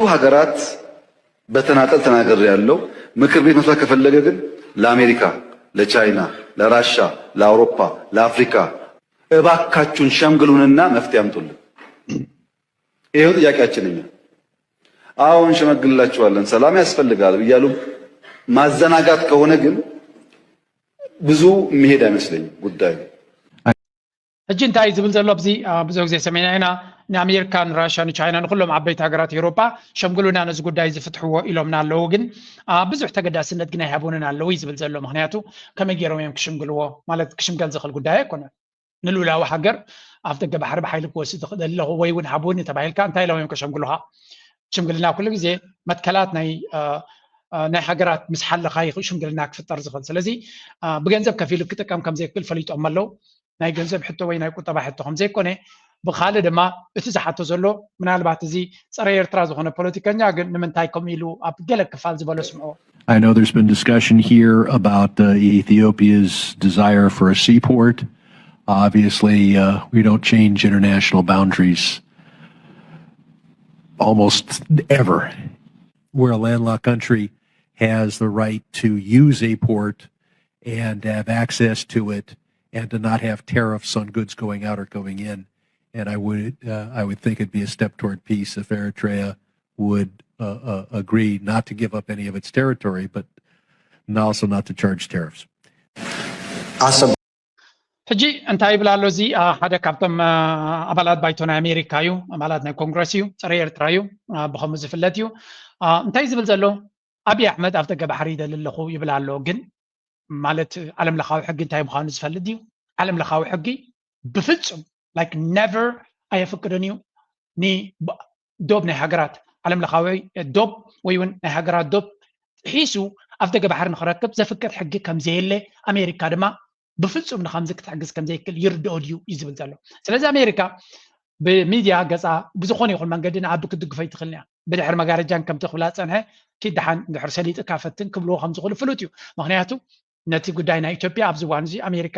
ሀገራት በተናጠል ተናገር ያለው ምክር ቤት መስራት ከፈለገ ግን ለአሜሪካ፣ ለቻይና፣ ለራሻ፣ ለአውሮፓ፣ ለአፍሪካ እባካችሁን ሸምግሉንና መፍትሄ አምጡልን። ይኸው ጥያቄያችን እኛ አሁን እንሸመግልላችኋለን፣ ሰላም ያስፈልጋል እያሉ ማዘናጋት ከሆነ ግን ብዙ የሚሄድ አይመስለኝም ጉዳዩ። ሕጂ እንታይ ዝብል ዘሎ ኣብዚ ብዙሕ ግዜ ሰሚዕና ኢና። ንኣሜሪካ፣ ንራሽያ፣ ንቻይና፣ ንኩሎም ዓበይቲ ሃገራት ኤውሮጳ ሸምግሉና ነዚ ጉዳይ ዝፍትሕዎ ኢሎምና ኣለዉ። ግን ብዙሕ ተገዳስነት ግን ኣይሃቡንን ኣለዉ እዩ ዝብል ዘሎ። ምክንያቱ ከመይ ገይሮም እዮም ክሽምግልዎ? ማለት ክሽምገል ዝኽእል ጉዳይ ኣይኮነን። ንልኡላዊ ሃገር ኣፍ ደገ ባሕሪ ብሓይሊ ክወስድ ይኽእል ኣለኹ ወይ እውን ሃቡኒ ተባሂልካ እንታይ ኢሎም እዮም ከሸምግሉኻ? ሽምግልና ኩሉ ግዜ መትከላት ናይ ናይ ሃገራት ምስ ሓለኻ እዩ ሽምግልና ክፍጠር ዝኽእል። ስለዚ ብገንዘብ ከፊሉ ክጥቀም ከም ዘይክእል ፈሊጦም ኣለዉ። ናይ ገንዘብ ሕቶ ወይ ናይ ቁጠባ ሕቶ ከም ዘይኮነ ብካልእ ድማ እቲ ዝሓቶ ዘሎ ምናልባት እዚ ፀረ ኤርትራ ዝኾነ ፖለቲከኛ ግን ንምንታይ ከምኡ ኢሉ ኣብ ገለ ክፋል ዝበሎ ስምዖ። I know there's been discussion here about uh, Ethiopia's desire for a seaport. Obviously, uh, we don't change international boundaries almost ever. We're a landlocked country, has the right to use a port and have access to it and to not have tariffs on goods going out or going in. And I would, uh, I would think it'd be a step toward peace if Eritrea would uh, uh, agree not to give up any of its territory, but also not to charge tariffs. ሕጂ እንታይ ይብል ኣሎ? እዚ ሓደ ካብቶም ኣባላት ባይቶ ናይ ኣሜሪካ እዩ፣ ኣባላት ናይ ኮንግረስ እዩ፣ ፀረ ኤርትራ እዩ፣ ብኸምኡ ዝፍለጥ እዩ። እንታይ ዝብል ዘሎ? ኣብይ ኣሕመድ ኣብ ደገ ባሕሪ ይደሊ ኣለኹ ይብል ኣሎ። ግን ማለት ዓለም ለኻዊ ሕጊ እንታይ ምዃኑ ዝፈልጥ ድዩ? ዓለም ለኻዊ ሕጊ ብፍጹም like never ኣየፍቅድን እዩ። ንዶብ ናይ ሃገራት ዓለም ለኻዊ ዶብ ወይ እውን ናይ ሃገራት ዶብ ጥሒሱ ኣብ ደገ ባሕሪ ንክረክብ ዘፍቅድ ሕጊ ከም ዘየለ ኣሜሪካ ድማ ብፍጹም ንከምዚ ክትሕግዝ ከም ዘይክእል ይርድኦ ድዩ እዩ ዝብል ዘሎ። ስለዚ ኣሜሪካ ብሚድያ ገፃ ብዝኾነ ይኹን መንገዲ ንኣቢ ክትድግፎ ይትኽእል እያ። ብድሕሪ መጋረጃን ከምቲ ክብላ ዝፀንሐ ኪድ ደሓን እንድሕር ሰሊጥካ ፈትን ክብልዎ ከም ዝኽእሉ ፍሉጥ እዩ። ምክንያቱ ነቲ ጉዳይ ናይ ኢትዮጵያ ኣብዚ እዋን እዚ ኣሜሪካ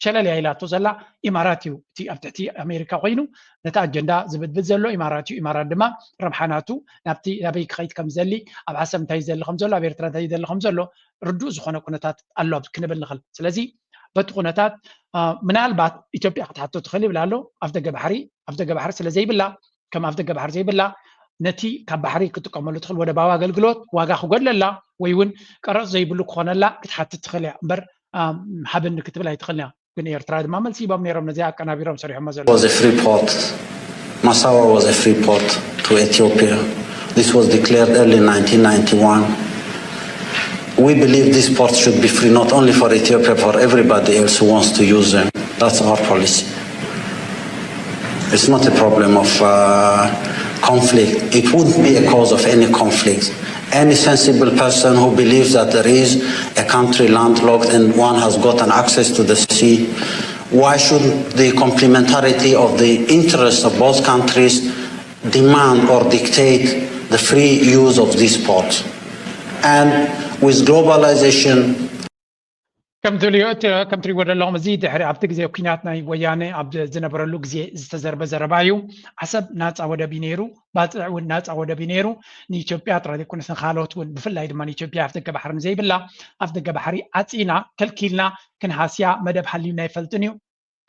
ሸለል እያ ኢላቶ ዘላ። ኢማራት እዩ እቲ ኣብ ትሕቲ ኣሜሪካ ኮይኑ ነቲ ኣጀንዳ ዝብድብድ ዘሎ ኢማራት እዩ። ኢማራት ድማ ረብሓ ናቱ ናብቲ ናበይ ክኸይድ ከም ዝደሊ፣ ኣብ ዓሰብ እንታይ ዝደሊ ከም ዘሎ፣ ኣብ ኤርትራ እንታይ ዝደሊ ከም ዘሎ ርዱእ ዝኾነ ኩነታት ኣሎ ክንብል ንኽእል። ስለዚ በቲ ኩነታት ምናልባት ኢትዮጵያ ክትሓቶ ትኽእል ይብል ኣሎ። ኣፍ ደገ ባሕሪ ኣፍ ደገ ባሕሪ ስለ ዘይብላ ከም ኣፍ ደገ ባሕሪ ዘይብላ ነቲ ካብ ባሕሪ ክጥቀመሉ ትኽእል ወደባዊ ኣገልግሎት ዋጋ ክጎድለላ ወይ እውን ቀረፅ ዘይብሉ ክኾነላ ክትሓትት ትኽእል እያ እምበር ሃብኒ ክትብል ኣይትኽእልን እያ። ግን ኤርትራ ድማ መልሲ ሂቦም ነይሮም ነዚ ኣቀናቢሮም ሰሪሖሞ ዘለዉ። was a free port. Massawa was a free port to Ethiopia. This was declared early nineteen ninety-one. We believe this port should be free not only for Ethiopia, for everybody else who wants to use them. That's our policy. It's not a problem of uh, conflict. It wouldn't be a cause of any conflict. Any sensible person who believes that there is a country landlocked and one has got an access to the sea, why shouldn't the complementarity of the interests of both countries demand or dictate the free use of these ports? And with globalization, ከም ትሪእዎ ዘለኹም እዚ ድሕሪ ኣብቲ ግዜ ኩናት ናይ ወያነ ኣብ ዝነበረሉ ግዜ ዝተዘርበ ዘረባ እዩ። ዓሰብ ናፃ ወደብ እዩ ነይሩ፣ ባፅዕ እውን ናፃ ወደብ እዩ ነይሩ። ንኢትዮጵያ ጥራይ ዘይኮነስ ንካልኦት እውን ብፍላይ ድማ ንኢትዮጵያ ኣፍ ደገ ባሕሪ ንዘይብላ ኣፍ ደገ ባሕሪ ዓፂና ከልኪልና ክንሃስያ መደብ ሃልዩና ኣይፈልጥን እዩ።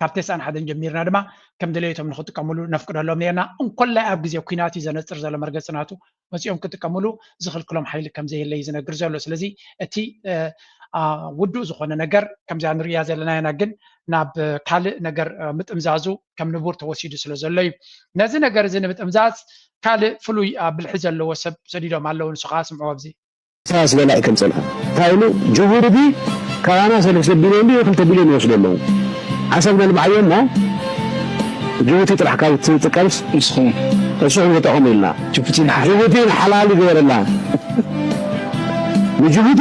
ካብ ተስዓን ሓደን ጀሚርና ድማ ከም ድሌቶም ንክጥቀምሉ ነፍቅደሎም ነርና። እንኮላይ ኣብ ግዜ ኩናት እዩ ዘነፅር ዘሎ መርገፂ ናቱ። መፂኦም ክጥቀምሉ ዝኽልክሎም ሓይሊ ከም ዘየለ እዩ ዝነግር ዘሎ። ስለዚ እቲ ውዱእ ዝኾነ ነገር ከምዚኣ ንርእያ ዘለና ኢና፣ ግን ናብ ካልእ ነገር ምጥምዛዙ ከም ንቡር ተወሲዱ ስለ ዘሎ እዩ። ነዚ ነገር እዚ ንምጥምዛዝ ካልእ ፍሉይ ብልሒ ዘለዎ ሰብ ሰዲዶም ኣለዉ። ንሱ ከዓ ስምዕዎ ኣብዚ። ኢሳያስ በላዒ ከም ጸንሐ እንታይ ኢሉ? ጅቡቲ ካባና ሰለስተ ቢልዮን ድዩ ክልተ ቢልዮን ይወስዱ ኣለዉ። ዓሰብ ነልምዓዮ እሞ ጅቡቲ ጥራሕ ካብ ትጥቀምስ ንስኹም ንስኹም ተጠቐሙ ኢልና። ጅቡቲ ንሓ- ጅቡቲ ንሓላል ይገበረላ። ንጅቡቲ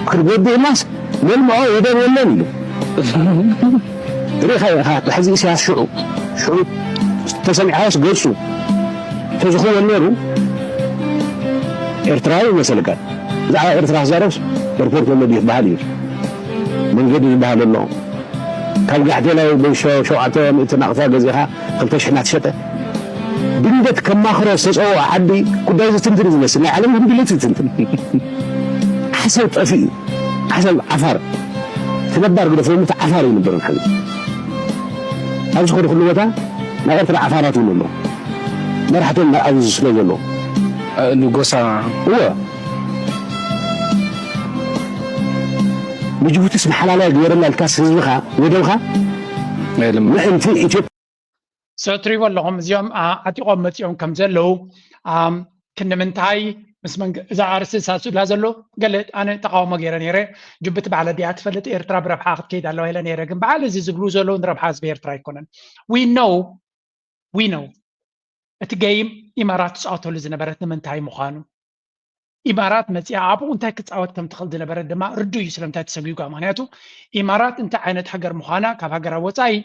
ክንጎድእ ኢልናስ ነልምዖ ወደብ የለን ኢሉ። ርኢኻ ኢኻ፣ ሕዚ ኢሳያስ ሽዑ ሽዑ ተሰሚዕካዮስ ገጹ ተዝኸውን ነይሩ ኤርትራዊ ይመሰልካ። ብዛዕባ ኤርትራ ክዛረብስ ኤርፖርት ኣሎ ድዩ ክበሃል እዩ። መንገዲ ዝበሃል ኣሎ። ካብ ጋሕቴላይ ብሸ- ሸውዓተ ሚእቲ ናቕፋ ገዚኻ ክልተ ሽሕ እናተሸጠ ድንገት ከማኽሮ ዝተፀውዖ ዓዲ ጉዳይ ዝትንትን እዩ ዝመስል። ናይ ዓለም ህንድለት ይትንትን። ዓሰብ ጠፊኡ እዩ። ዓሰብ ዓፋር። እቲ ነባር ግደፎ፣ እቲ ዓፋር እዩ ንብር። ኣብ ዝኾነ ኩሉ ቦታ ናይ ኤርትራ ዓፋራት ይብሉ ኣለዉ። መራሕቶም ኣብዚ ስለ ዘለዉ። ንጎሳ እወ። ንጅቡቲስ መሓላለያ ግበረላ ኢልካስ ህዝብኻ ወደብኻ ምእንቲ ኢትዮጵያ። So ትሪእዎ ኣለኹም፣ እዚኦም ዓጢቖም መፂኦም ከም ዘለዉ። ክንምንታይ ምስ መንግ እዛ ኣርሲ ሳሱላ ዘሎ ገለ ኣነ ተቃውሞ ገይረ ነይረ። ጅቡቲ ባዕለ ዲኣ ትፈልጥ፣ ኤርትራ ብረብሓ ክትከይድ ኣለዋ ኢለ ነይረ። ግን በዓል እዚ ዝብሉ ዘለዉ ንረብሓ ህዝቢ ኤርትራ ኣይኮነን። We know we know እቲ ገይም ኢማራት ትፃወተሉ ዝነበረት ንምንታይ ምዃኑ፣ ኢማራት መፂኣ ኣብኡ እንታይ ክትፃወት ከም ትኽእል ዝነበረት ድማ ርዱእ እዩ ስለምንታይ ተሰጒጓ። ምክንያቱ ኢማራት እንታይ ዓይነት ሃገር ምዃና ካብ ሃገራ ወፃኢ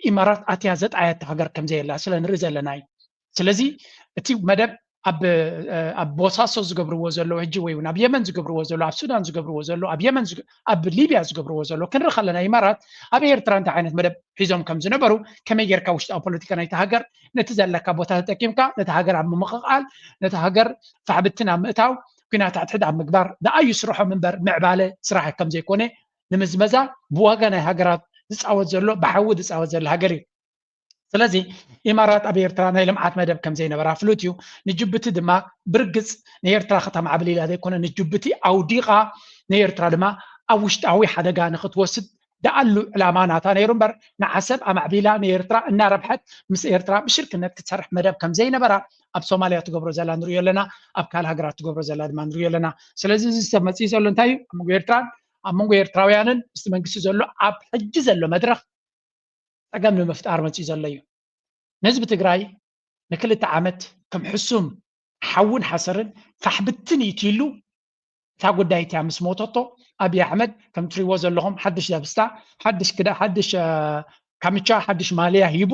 ኢማራት ኣትያ ዘጥዓየት ሃገር ከም ዘየላ ስለ ንርኢ ዘለና እዩ። ስለዚ እቲ መደብ ኣብ ኣብ ቦሳሶ ዝገብርዎ ዘለዉ ሕጂ ወይ እውን ኣብ የመን ዝገብርዎ ዘለዉ ኣብ ሱዳን ዝገብርዎ ዘለዉ ኣብ የመን ኣብ ሊብያ ዝገብርዎ ዘለዉ ክንርኢ ከለና ኢማራት ኣብ ኤርትራ እንታይ ዓይነት መደብ ሒዞም ከም ዝነበሩ ከመይ ጌርካ ውሽጣዊ ፖለቲካ ናይቲ ሃገር ነቲ ዘለካ ቦታ ተጠቂምካ ነቲ ሃገር ኣብ ምምቕቓል ነቲ ሃገር ፋሕብትን ኣብ ምእታው ኲናት ሕድሕድ ኣብ ምግባር ደኣ እዩ ስርሖም እምበር ምዕባለ ስራሕ ከም ዘይኮነ ንምዝመዛ ብዋጋ ናይ ሃገራት ዝፃወት ዘሎ ብሓዊ ዝፃወት ዘሎ ሃገር እዩ። ስለዚ ኢማራት ኣብ ኤርትራ ናይ ልምዓት መደብ ከም ዘይነበራ ፍሉጥ እዩ። ንጅቡቲ ድማ ብርግጽ ንኤርትራ ከተማዕብል ኢላ ዘይኮነ ንጅቡቲ ኣውዲቓ ንኤርትራ ድማ ኣብ ውሽጣዊ ሓደጋ ንክትወስድ ደኣሉ ዕላማ ናታ ነይሩ እምበር ንዓሰብ ኣማዕቢላ ንኤርትራ እናረብሐት ምስ ኤርትራ ብሽርክነት ክትሰርሕ መደብ ከም ዘይነበራ ኣብ ሶማልያ ትገብሮ ዘላ ንሪኦ ኣለና፣ ኣብ ካልእ ሃገራት ትገብሮ ዘላ ድማ ንሪኦ ኣለና። ስለዚ እዚ ሰብ መፅኡ ዘሎ እንታይ እዩ? ኣብ መንጎ ኤርትራን ኣብ መንጎ ኤርትራውያንን ምስቲ መንግስቲ ዘሎ ኣብ ሕጂ ዘሎ መድረኽ ፀገም ንምፍጣር መፂኡ ዘሎ እዩ። ንህዝቢ ትግራይ ንክልተ ዓመት ከም ሕሱም ሓውን ሓሰርን ፋሕብትን ኢትይሉ እታ ጉዳይ እቲያ ምስ ሞተቶ ኣብይ ኣሕመድ ከም ትሪእዎ ዘለኹም ሓድሽ ዳብስታ ሓድሽ ክዳ ሓድሽ ካምቻ ሓድሽ ማልያ ሂቡ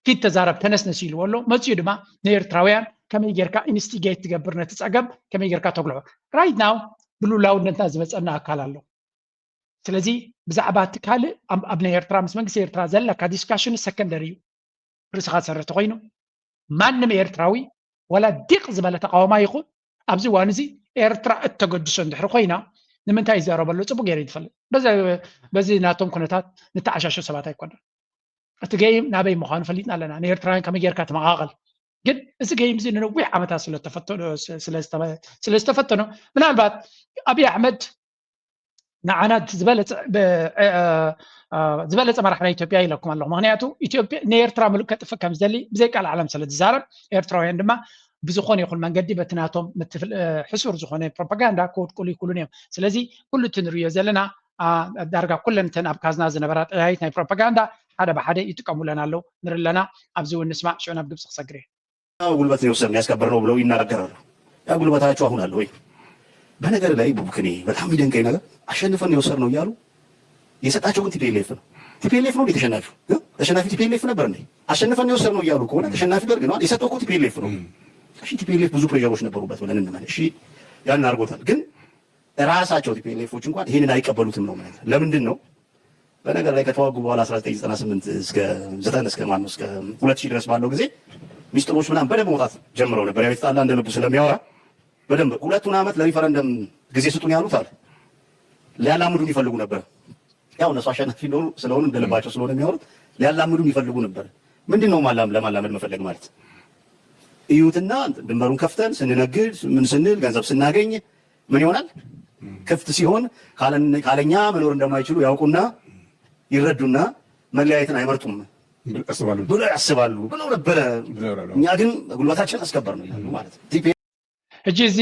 ኪድ ተዛረብ ተነስነስ ኢልዎ ኣሎ። መፂኡ ድማ ንኤርትራውያን ከመይ ጌርካ ኢንስቲጌት ትገብር ነቲ ፀገም ከመይ ጌርካ ተጉልሖ right now ብሉላውነትና ዝመፀና ኣካል ኣሎ። ስለዚ ብዛዕባ እቲ ካልእ ኣብ ናይ ኤርትራ ምስ መንግስቲ ኤርትራ ዘለካ ዲስካሽን ሰከንደሪ እዩ። ርእስኻ ዝሰርሕ ተኮይኑ ማንም ኤርትራዊ ዋላ ዲቕ ዝበለ ተቃዋማይ ይኹን ኣብዚ እዋን እዚ ኤርትራ እተገድሶ እንድሕር ኮይና ንምንታይ ይዛረበሉ ፅቡቅ ገይረ ይትፈልጥ። በዚ ናቶም ኩነታት ንተዓሻሾ ሰባት ኣይኮነን። እቲ ገይም ናበይ ምዃኑ ፈሊጥና ኣለና። ንኤርትራውያን ከመይ ጌርካ ትመቓቐል ግን እዚ ገይም እዚ ንነዊሕ ዓመታት ስለዝተፈተኖ ምናልባት ኣብይ ኣሕመድ ንዓና ዝበለፀ መራሕ ናይ ኢትዮጵያ ኢለኩም ኣለኹ። ምክንያቱ ኢትዮጵያ ንኤርትራ ምሉእ ከጥፍእ ከም ዝደሊ ብዘይ ቃል ዓለም ስለ ዝዛረብ ኤርትራውያን ድማ ብዝኾነ ይኹን መንገዲ በቲ ናቶም ሕሱር ዝኾነ ፕሮፓጋንዳ ክወድቁሉ ይክእሉን እዮም። ስለዚ ኩሉ እቲ ንሪኦ ዘለና ዳርጋ ኩለን እተን ኣብ ካዝና ዝነበራ ጠያይት ናይ ፕሮፓጋንዳ ሓደ ብሓደ ይጥቀሙለን ኣለዉ ንርኢ ኣለና። ኣብዚ እውን ንስማዕ ሽዑ ናብ ግብፂ ክሰግር እየ። ጉልበት ነው የወሰድነው ያስከበርነው ብለው ይናገራሉ። ያ ጉልበታቸው አሁን አለ ወይ? በነገር ላይ ቡቡክ እኔ በጣም የሚደንቀኝ ነገር አሸንፈን ነው የወሰድነው እያሉ የሰጣቸው ግን ቲፒኤልኤፍ ነው። ቲፒኤልኤፍ ነው እንዴ ተሸናፊው? ተሸናፊ ቲፒኤልኤፍ ነበር እንዴ? አሸንፈን ነው የወሰድነው እያሉ ከሆነ ተሸናፊ ደርግ ነው የሰጠው እኮ ቲፒኤልኤፍ ነው። እሺ ቲፒኤልኤፍ ብዙ ፕሬሸሮች ነበሩበት ብለን እንመን። እሺ ያን አድርጎታል። ግን ራሳቸው ቲፒኤልኤፎች እንኳን ይሄንን አይቀበሉትም ነው ማለት። ለምንድን ነው? በነገር ላይ ከተዋጉ በኋላ አስራ ዘጠኝ ዘጠና ስምንት እስከ ዘጠና እስከ ማነው እስከ ሁለት ሺህ ድረስ ባለው ጊዜ ሚስጥሮች ምናምን በደንብ መውጣት ጀምረው ነበር። ያው የተጣላ እንደ ልቡ ስለሚያወራ በደንብ ሁለቱን ዓመት ለሪፈረንደም ጊዜ ስጡን ያሉት አሉ። ሊያላምዱን ይፈልጉ ነበር። ያው እነሱ አሸናፊ እንደሆኑ ስለሆኑ እንደ ልባቸው ስለሆነ የሚያወሩት ሊያላምዱን ይፈልጉ ነበር። ምንድን ነው ማላም ለማላመድ መፈለግ ማለት? እዩትና ድንበሩን ከፍተን ስንነግድ ምን ስንል ገንዘብ ስናገኝ ምን ይሆናል? ክፍት ሲሆን ካለኛ መኖር እንደማይችሉ ያውቁና ይረዱና መለያየትን አይመርጡም ብለው ያስባሉ ብለው ነበረ። እኛ ግን ጉልበታችን አስከበር ነው ይላሉ ማለት ነው። ሕጂ እዚ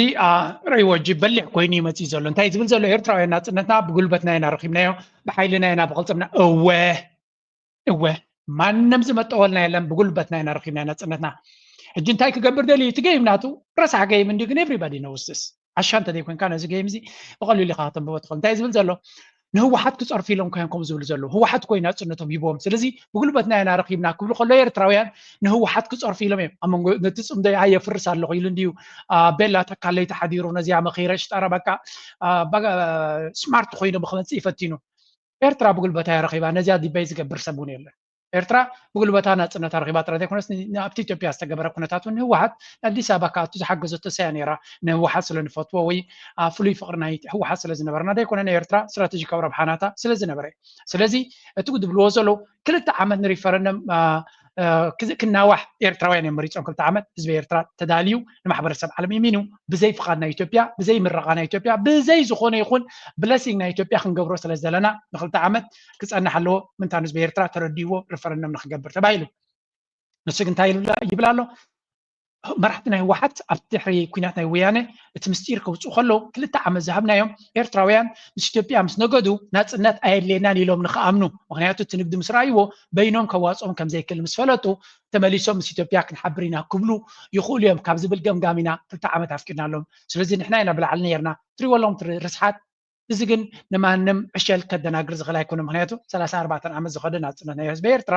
ርእይዎ እጂ በሊሕ ኮይኑ ይመፅእ ዘሎ እንታይ ዝብል ዘሎ ኤርትራውያን ናፅነትና ብጉልበትና ኢና ረኪብናዮ ብሓይልና ኢና ብቅልፅምና እወ እወ ማንም ዝመጠወልና የለን ብጉልበትና ኢና ረኪብና ናፅነትና። ሕጂ እንታይ ክገብር ደልዩ እቲ ገይም ናቱ ረሳሕ ገይም እንዲ ግን everybody knows this። ዓሻ እንተዘይኮንካ ነዚ ገይም እዚ ብቀሊሉ ኢካ ከተንብቦ ትኽእል እንታይ ዝብል ዘሎ ንህወሓት ክፀርፉ ኢሎም ኮይን ከም ዝብሉ ዘለዉ ህወሓት ኮይኑ ናፅነቶም ሂቦም ስለዚ ብጉልበትና ኢና ረኪብና ክብሉ ከሎ ኤርትራውያን ንህወሓት ክፀርፉ ኢሎም እዮም ኣብ መንጎ ነቲ ፅምዶ ኣየ ፍርስ ኣለኹ ኢሉ እንድዩ ቤላ ተካለይ ተሓዲሩ ነዚኣ መኺረ ሽጠረ በቃ ስማርት ኮይኑ ብክመፅእ ይፈቲኑ ኤርትራ ብጉልበታ እያ ረኺባ ነዚኣ ዲበይ ዝገብር ሰብ እውን የለን። ኤርትራ ብጉልበታ ናፅነታ ረኺባ ጥራይ ዘይኮነስ፣ ን-፣ ኣብቲ ኢትዮጵያ ዝተገበረ ኩነታት እውን ንህወሓት ኣዲስ ኣበባ ክኣቱ ዝሓገዘቶ ሰያ ነይራ። ንህወሓት ስለ ንፈትዎ ወይ፣ አ፣ ፍሉይ ፍቕሪ ናይ ህወሓት ስለ ዝነበረና ዘይኮነ፣ ንኤርትራ ስትራቴጂካዊ ረብሓ ናታ ስለ ዝነበረ እዩ። ስለዚ እቲ ዝብልዎ ዘለዉ ክልተ ዓመት ንሪፈረንደም፣ አ፣ አ፣ ክዝ-፣ ክናዋሕ ኤርትራውያን እዮም መሪጾም። ክልተ ዓመት ህዝቢ ኤርትራ ተዳልዩ፣ ንማሕበረሰብ ዓለም እሚኑ፣ ብዘይ ፍቓድ ናይ ኢትዮጵያ፣ ብዘይ ምረቓ ናይ ኢትዮጵያ፣ ብዘይ ዝኾነ ይኹን ብለሲንግ ናይ ኢትዮጵያ ክንገብሮ ስለ ዘለና፣ ንክልተ ዓመት ክጸንሕ ኣለዎ። ምንታን ህዝቢ ኤርትራ ተረዲእዎ ሪፈረንደም ንክገብር ተባሂሉ። ንሱ ግን እንታይ ይብል፣ ይብል ኣሎ? መራሕቲ ናይ ህወሓት ኣብ ድሕሪ ኲናት ናይ ወያነ እቲ ምስጢር ከውፅኡ ከለዉ፣ ክልተ ዓመት ዝሃብናዮም ኤርትራውያን ምስ ኢትዮጵያ ምስ ነገዱ ናፅነት ኣየድልየናን ኢሎም ንክኣምኑ፣ ምክንያቱ እቲ ንግዲ ምስ ረኣይዎ በይኖም ከዋፅኦም ከም ዘይክእል ምስ ፈለጡ፣ ተመሊሶም ምስ ኢትዮጵያ ክንሓብር ኢና ክብሉ ይኽእሉ እዮም ካብ ዝብል ገምጋም ኢና ክልተ ዓመት ኣፍቂድናሎም። ስለዚ ንሕና ኢና ብላዕሊ ነይርና። ትሪእዎ ኣለኹም እቲ ርስሓት። እዚ ግን ንማንም ዕሸል ከደናግር ዝኽእል ኣይኮነን። ምክንያቱ ሰላሳ ኣርባዕተ ዓመት ዝኸደ ናፅነት ናይ ህዝቢ ኤርትራ፣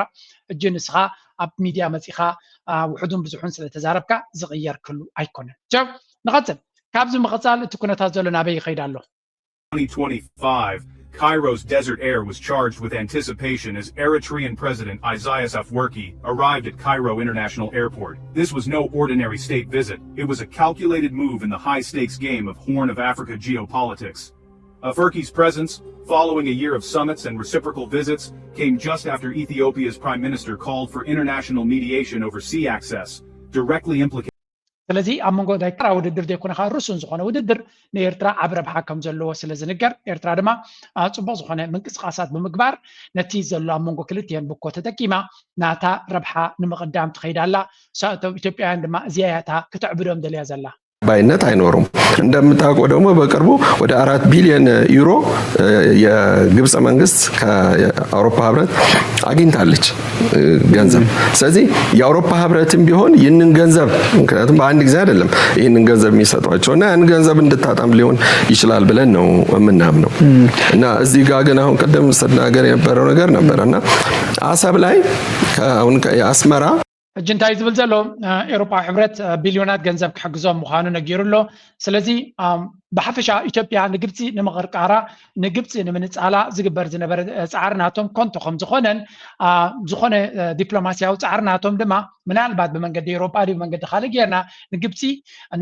ሕጂ ንስኻ ኣብ ሚድያ መፂኻ፣ አ፣ ውሑዱን ብዙሑን ስለ ተዛረብካ ዝቕየር ክህሉ ኣይኮነን። ቻው፣ ንቐፅል። ካብዚ ምቕፃል እቲ ኩነታት ዘሎ ናበይ ይኸይድ ኣሎ? twenty twenty-five, Cairo's desert air was charged with anticipation as Eritrean President Isaias Afwerki arrived at Cairo International Airport. This was no ordinary state visit, it was a calculated move in the high-stakes game of Horn of Africa geopolitics. Afwerki's presence, following a year of summits and reciprocal visits, came just after Ethiopia's prime minister called for international mediation over sea access, directly implicating ስለዚ ኣብ መንጎ ናይ ተራ ውድድር ዘይኮነ፣ ከዓ ርሱን ዝኾነ ውድድር ንኤርትራ ዓቢ ረብሓ ከም ዘለዎ ስለ ዝንገር፣ ኤርትራ ድማ፣ አ፣ ጽቡቕ ዝኾነ ምንቅስቓሳት ብምግባር ነቲ ዘሎ ኣብ መንጎ ክልቲኤን ብኮ ተጠቂማ ናታ ረብሓ ንምቕዳም ትኸይድ ኣላ። ሳ-፣ እቶም ኢትዮጵያውያን ድማ እዚኣ እያ እታ ክተዕብዶም ደልያ ዘላ። ባይነት አይኖሩም። እንደምታውቀው ደግሞ በቅርቡ ወደ አራት ቢሊዮን ዩሮ፣ እ፣ የግብፅ መንግስት ከአውሮፓ ህብረት አግኝታለች፣ እ፣ ገንዘብ። ስለዚህ የአውሮፓ ህብረትም ቢሆን ይህንን ገንዘብ፣ ምክንያቱም በአንድ ጊዜ አይደለም ይህንን ገንዘብ የሚሰጧቸው እና ያንን ገንዘብ እንድታጣም ሊሆን ይችላል ብለን ነው የምናምነው። እና እዚህ ጋር ግን አሁን ቅድም ስናገር የነበረው ነገር ነበረ እና አሰብ ላይ ከ-፣ አሁን ከ-፣ የአስመራ ሕጂ እንታይ እዩ ዝብል ዘሎ? እ፣ ኤውሮጳዊ ሕብረት፣ እ፣ ቢልዮናት ገንዘብ ክሕግዞም ምዃኑ ነጊሩ ኣሎ። ስለዚ፣ ኣም፣ ብሓፈሻ ኢትዮጵያ ንግብፂ ንምቕርቃራ፣ ንግብፂ ንምንፃላ ዝግበር ዝነበረ፣ እ፣ ፃዕሪ ናቶም ከንቱ ከም ዝኾነን፣ ኣ፣ ዝኾነ፣ እ፣ ዲፕሎማስያዊ ፃዕሪ ናቶም ድማ ምናልባት ብመንገዲ ኤውሮጳ ድዩ ብመንገዲ ካልእ ጌርና ንግብፂ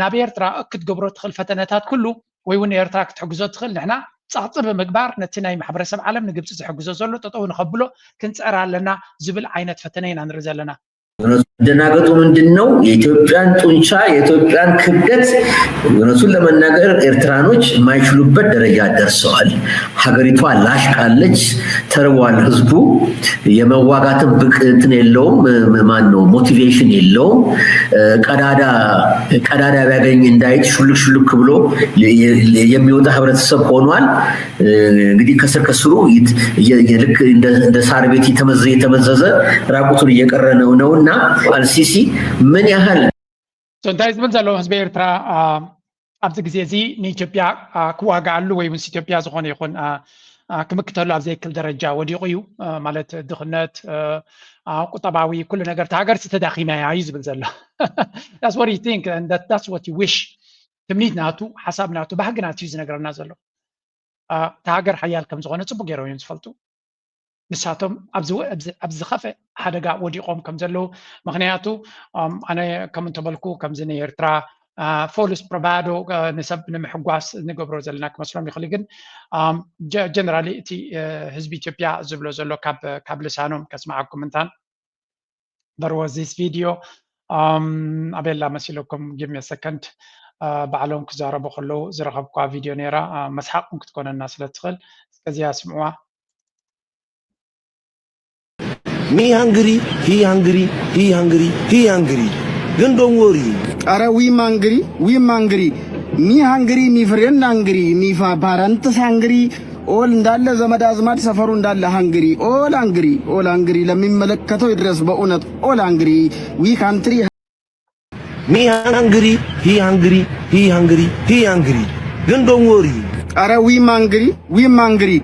ናብ ኤርትራ ክትገብሮ ትኽእል ፈተነታት ኩሉ ወይ እውን ኤርትራ ክትሕግዞ ትኽእል፣ ንሕና ጸቕጢ ብምግባር ነቲ ናይ ማሕበረሰብ ዓለም ንግብፂ ዝሕግዞ ዘሎ ጠጠው ንኸብሎ ክንፅዕር ኣለና ዝብል ዓይነት ፈተነ ኢና ንርኢ ዘለና። መደናገጡ ምንድን ነው? የኢትዮጵያን ጡንቻ፣ የኢትዮጵያን ክብደት እውነቱን ለመናገር ኤርትራኖች የማይችሉበት ደረጃ ደርሰዋል። ሀገሪቷ ላሽቃለች፣ ተርቧል ህዝቡ። የመዋጋትን ብቅ-፣ እንትን የለውም፣ ም-፣ ማን ነው ሞቲቬሽን የለውም። እ፣ ቀዳዳ፣ ቀዳዳ ቢያገኝ እንዳይጥ ሹልክ ሹልክ ብሎ የ-፣ የ-፣ የሚወጣ ህብረተሰብ ሆኗል። እ፣ እንግዲህ ከስር ከስሩ ይት-፣ የ-፣ የ-፣ ልክ እንደ፣ እንደ ሳር ቤት የተመዘ-፣ የተመዘዘ ራቁቱን እየቀረ ነው፣ ነውና አልሲሲ ምን ያህል እንታይ ዝብል ዘሎ ህዝቢ ኤርትራ፣ ኣ፣ ኣብዚ ግዜ እዚ ንኢትዮጵያ፣ ኣ፣ ክዋግኣሉ ወይ ምስ ኢትዮጵያ ዝኾነ ይኹን፣ ኣ፣ ኣ፣ ክምክተሉ ኣብ ዘይክል ደረጃ ወዲቑ እዩ። ኣ፣ ማለት ድኽነት፣ ኣ፣ ኣ፣ ቁጠባዊ ኩሉ ነገር፣ እታ ሃገርሲ ተዳኺማ እያ እዩ ዝብል ዘሎ። That's what he think and that, that's what he wish። ትምኒት ናቱ፣ ሓሳብ ናቱ፣ ባህጊ ናቱ እዩ ዝነግረና ዘሎ። ኣ፣ እታ ሃገር ሓያል ከም ዝኾነ ጽቡቕ ገይሮም እዮም ዝፈልጡ። ንሳቶም ኣብ ዝወ-፣ ኣብ ዝ-፣ ኣብ ዝኸፍአ ሓደጋ ወዲቖም ከም ዘለዉ፣ ምኽንያቱ፣ ኣም፣ ኣነ ከም እንተበልኩ፣ ከምዚ ናይ ኤርትራ፣ ኣ፣ ፎሉስ ብራቫዶ፣ ኣ፣ ንሰብ ንምሕጓስ ንገብሮ ዘለና ክመስሎም ይኽእል፣ ግን፣ ኣም፣ ጀ-፣ ጀነራሊ እቲ፣ እ፣ ህዝቢ ኢትዮጵያ ዝብሎ ዘሎ ካብ፣ ካብ ልሳኖም ከስምዓኩም እንታን። There was this video, um, ኣበላ መሲለኩም፣ give me a second። አ፣ ባዕሎም ክዛረቡ ከለዉ ዝረኸብኳ ቪድዮ ነይራ። አ፣ መስሓቕ እውን ክትኮነና ስለ ትኽእል፣ እስከዚኣ ስምዕዋ። Me hungry, he hungry, he hungry, he hungry. ግን don't worry. ኧረ we hungry, we hungry. Me hungry, me friend hungry, me fa-, parents hungry. All እንዳለ ዘመድ አዝማድ ሰፈሩ እንዳለ hungry. All hungry, all hungry. ለሚመለከተው ይድረስ በእውነት all hungry. We country. Me hungry, he hungry, he hungry, he hungry. ግን don't worry. ኧረ we hungry, we hungry.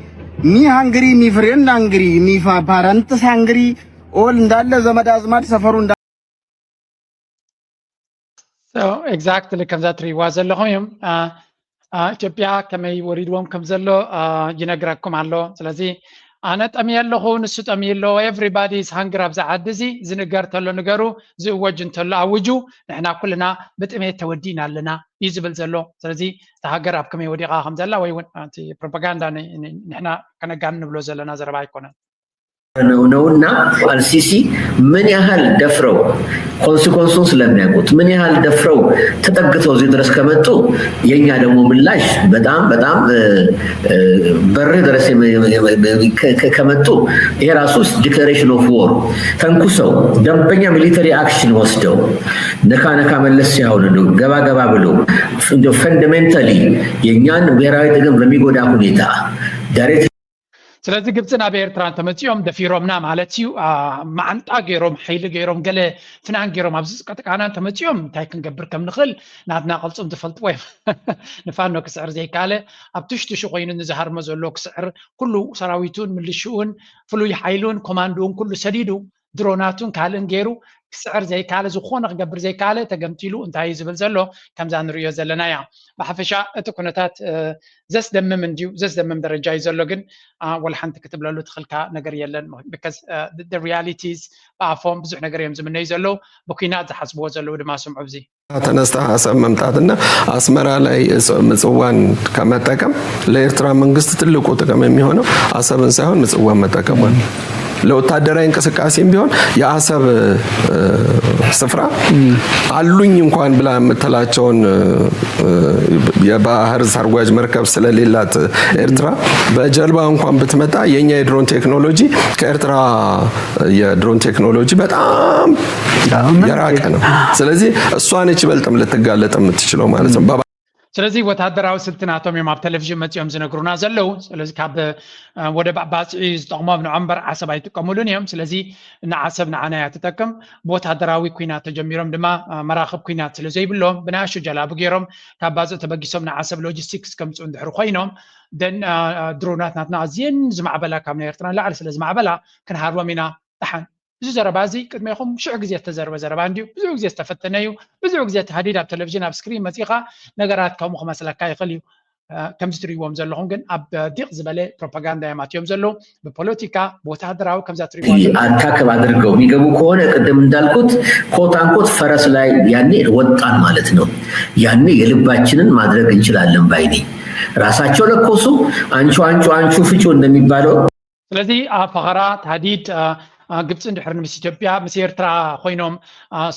Me hungry, me friend hungry, me fa-, parents hungry. All እንዳለ ዘመድ አዝማድ ሰፈሩ እንዳ So, exactly ከምዛ ትሪእዋ ዘለኹም እዮም። አ፣ አ፣ ኢትዮጵያ ከመይ ወሪድዎም ከም ዘሎ፣ አ፣ ይነግረኩም ኣሎ። ስለዚ፣ ኣነ ጠምየ ኣለኹ፣ ንሱ ጠምዩ ኣሎ፣ everybody is hungry ኣብዚ ዓዲ እዚ። ዝንገር ተሎ ንገሩ፣ ዝእወጅ እንተሎ ኣውጁ። ንሕና ኩልና ብጥሜት ተወዲእና ኣለና እዩ ዝብል ዘሎ። ስለዚ እታ ሃገር ኣብ ከመይ ወዲቓ ከም ዘላ ወይ እውን እቲ ፕሮፓጋንዳ ን- ን- ንሕና ከነጋንን ንብሎ ዘለና ዘረባ ኣይኮነን። ነው ነውና አልሲሲ ምን ያህል ደፍረው ኮንሲኮንሱን ስለሚያውቁት ምን ያህል ደፍረው ተጠግተው እዚህ ድረስ ከመጡ የኛ ደግሞ ምላሽ በጣም በጣም በር ድረስ ከመጡ ይሄ ራሱ declaration of war ተንኩሰው ደንበኛ military action ወስደው ነካ ነካ መለስ ሲያውልዱ ገባ ገባ ብለው fundamentally የኛን ብሔራዊ ጥቅም በሚጎዳ ሁኔታ direct ስለዚ ግብፂ ናብ ኤርትራ እንተመፂኦም ደፊሮምና ማለት እዩ። መዓንጣ ገይሮም ሓይሊ ገይሮም ገለ ፍናን ገይሮም ኣብዚ ዝቀጥቃና እንተመፂኦም እንታይ ክንገብር ከም ንኽእል ናትና ቅልፁም ዝፈልጥዎ እዮም። ንፋኖ ክስዕር ዘይካለ ኣብ ትሽትሹ ኮይኑ ንዝሃርሞ ዘሎ ክስዕር ኩሉ ሰራዊቱን ምልሽኡን ፍሉይ ሓይሉን ኮማንዶን ኩሉ ሰዲዱ ድሮናቱን ካልእን ገይሩ ክስዕር ዘይካለ ዝኾነ ክገብር ዘይካለ ተገምጢሉ እንታይ እዩ ዝብል ዘሎ ከምዛ ንሪኦ ዘለና እያ። ብሓፈሻ እቲ ኩነታት ዘስደምም እንድዩ ዘስደምም ደረጃ እዩ ዘሎ ግን ወላ ሓንቲ ክትብለሉ ትኽልካ ነገር የለን because realities ብኣፎም ብዙሕ ነገር እዮም ዝምነዩ ዘለዉ ብኩናት ዝሓስብዎ ዘለዉ ድማ ስምዑ ብዚ ተነስተ አሰብ መምጣትና አስመራ ላይ ምጽዋን ከመጠቀም ለኤርትራ መንግስት ትልቁ ጥቅም የሚሆነው አሰብን ሳይሆን ምጽዋን መጠቀሟ ነው። ለወታደራዊ እንቅስቃሴም ቢሆን የአሰብ ስፍራ አሉኝ እንኳን ብላ የምትላቸውን የባህር ሰርጓጅ መርከብ ስለሌላት ኤርትራ በጀልባ እንኳን ብትመጣ የኛ የድሮን ቴክኖሎጂ ከኤርትራ የድሮን ቴክኖሎጂ በጣም የራቀ ነው። ስለዚህ እሷ ነች ይበልጥም ልትጋለጥ የምትችለው ማለት ነው። ስለዚህ ወታደራዊ ስልቲ ናቶም እዮም ኣብ ቴሌቪዥን መፂኦም ዝነግሩና ዘለዉ። ስለዚ ካብ ወደ ባፅዒ ዝጠቕሞም ንዖምበር ዓሰብ ኣይጥቀሙሉን እዮም። ስለዚ ንዓሰብ ንዓና እያ ትጠቅም። ብወታደራዊ ኩናት ተጀሚሮም ድማ መራኽብ ኩናት ስለ ዘይብሎም ብናያሹ ጀላቡ ገይሮም ካብ ባፅዒ ተበጊሶም ንዓሰብ ሎጂስቲክስ ከምፅኡ እንድሕር ኮይኖም ደን ድሮናት ናትና ኣዝየን ዝማዕበላ ካብ ናይ ኤርትራ ንላዕሊ ስለ ዝማዕበላ ክንሃርቦም ኢና። ደሓን እዚ ዘረባ እዚ ቅድሜኹም ሽሕ ግዜ ዝተዘርበ ዘረባ እንድዩ። ብዙሕ ግዜ ዝተፈተነ እዩ። ብዙሕ ግዜ ተሃዲድ ኣብ ቴሌቪዥን ኣብ ስክሪን መፂኻ ነገራት ከምኡ ክመስለካ ይኽእል እዩ። ከምዚ ትሪእዎም ዘለኹም ግን ኣብ ዲቕ ዝበለ ፕሮፓጋንዳ እዮም ኣትዮም ዘለዉ። ብፖለቲካ ብወታደራዊ ከምዛ ትሪእዋ አታክብ አድርገው የሚገቡ ከሆነ ቅድም እንዳልኩት ኮት አንኮት ፈረስ ላይ ያኔ ወጣን ማለት ነው። ያኔ የልባችንን ማድረግ እንችላለን ባይ ነኝ። ራሳቸው ለኮሱ አንቹ አንቹ አንቹ ፍቹ እንደሚባለው ስለዚ ኣብ ፈኸራ ታህዲድ ግብፂ እንድሕር ምስ ኢትዮጵያ ምስ ኤርትራ ኮይኖም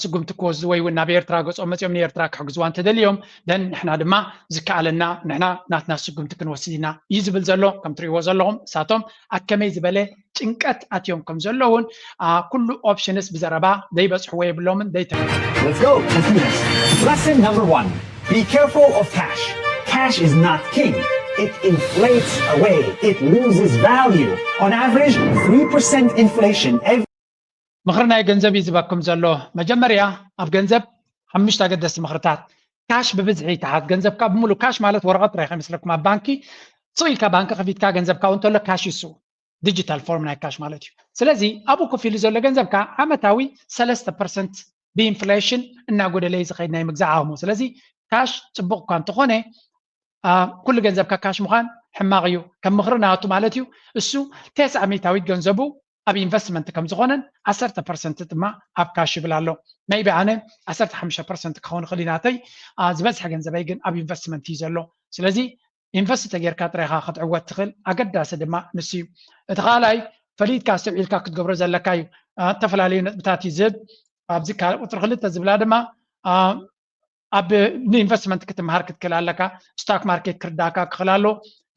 ስጉምቲ ክወስዱ ወይ እውን ናብ ኤርትራ ገፆም መፂኦም ንኤርትራ ክሕግዝዋ እንተደልዮም ደን ንሕና ድማ ዝከኣለና ንሕና ናትና ስጉምቲ ክንወስድ ኢና እዩ ዝብል ዘሎ። ከም ትሪእዎ ዘለኹም እሳቶም ኣብ ከመይ ዝበለ ጭንቀት ኣትዮም ከም ዘለውን ኩሉ ኦፕሽንስ ብዘረባ ዘይበፅሕዎ የብሎምን። ደይተ Let's go. Let's do this. Lesson number one. Be careful of cash. Cash is not king. It inflates away. It loses value. On average, three percent inflation every ምኽሪ ናይ ገንዘብ እዩ ዝበኩም ዘሎ። መጀመርያ ኣብ ገንዘብ ሓሙሽተ ኣገደስቲ ምኽርታት። ካሽ ብብዝሒ ይትሓዝ። ገንዘብካ ብምሉእ ካሽ ማለት ወረቐት ጥራይ ከይመስለኩም ኣብ ባንኪ ስቕ ኢልካ ባንኪ ከፊትካ ገንዘብካ እውን እንተሎ ካሽ ይሱ ዲጂታል ፎርም ናይ ካሽ ማለት እዩ። ስለዚ ኣብኡ ኮፍ ኢሉ ዘሎ ገንዘብካ ዓመታዊ ሰለስተ ፐርሰንት ብኢንፍሌሽን እናጎደለ እዩ ዝኸይድ ናይ ምግዛእ ዓቕሙ። ስለዚ ካሽ ፅቡቕ እኳ እንተኾነ ኩሉ ገንዘብካ ካሽ ምዃን ሕማቕ እዩ። ከም ምኽሪ ናቱ ማለት እዩ። እሱ ተስዓ ሚእታዊት ገንዘቡ ኣብ ኢንቨስትመንት ከም ዝኾነን ዓሰርተ ፐርሰንት ድማ ኣብ ካሽ ይብል ኣሎ። maybe ኣነ ዓሰርተ ሓሙሽተ ፐርሰንት ክኸውን ይኽእል እዩ ናተይ ዝበዝሐ ገንዘበይ ግን ኣብ ኢንቨስትመንት እዩ ዘሎ። ስለዚ ኢንቨስት ተጌርካ ጥራይኻ ክትዕወት ትኽእል ኣገዳሲ ድማ ንሱ እዩ። እቲ ካልኣይ ፈሊጥካ ኣስተውዒልካ ክትገብሮ ዘለካ እዩ። ዝተፈላለዩ ነጥብታት እዩ ዝህብ። ኣብዚ ቁፅሪ ክልተ ዝብላ ድማ ኣብ ንኢንቨስትመንት ክትምሃር ክትክእል ኣለካ። ስታክ ማርኬት ክርዳእካ ክኽእል ኣሎ።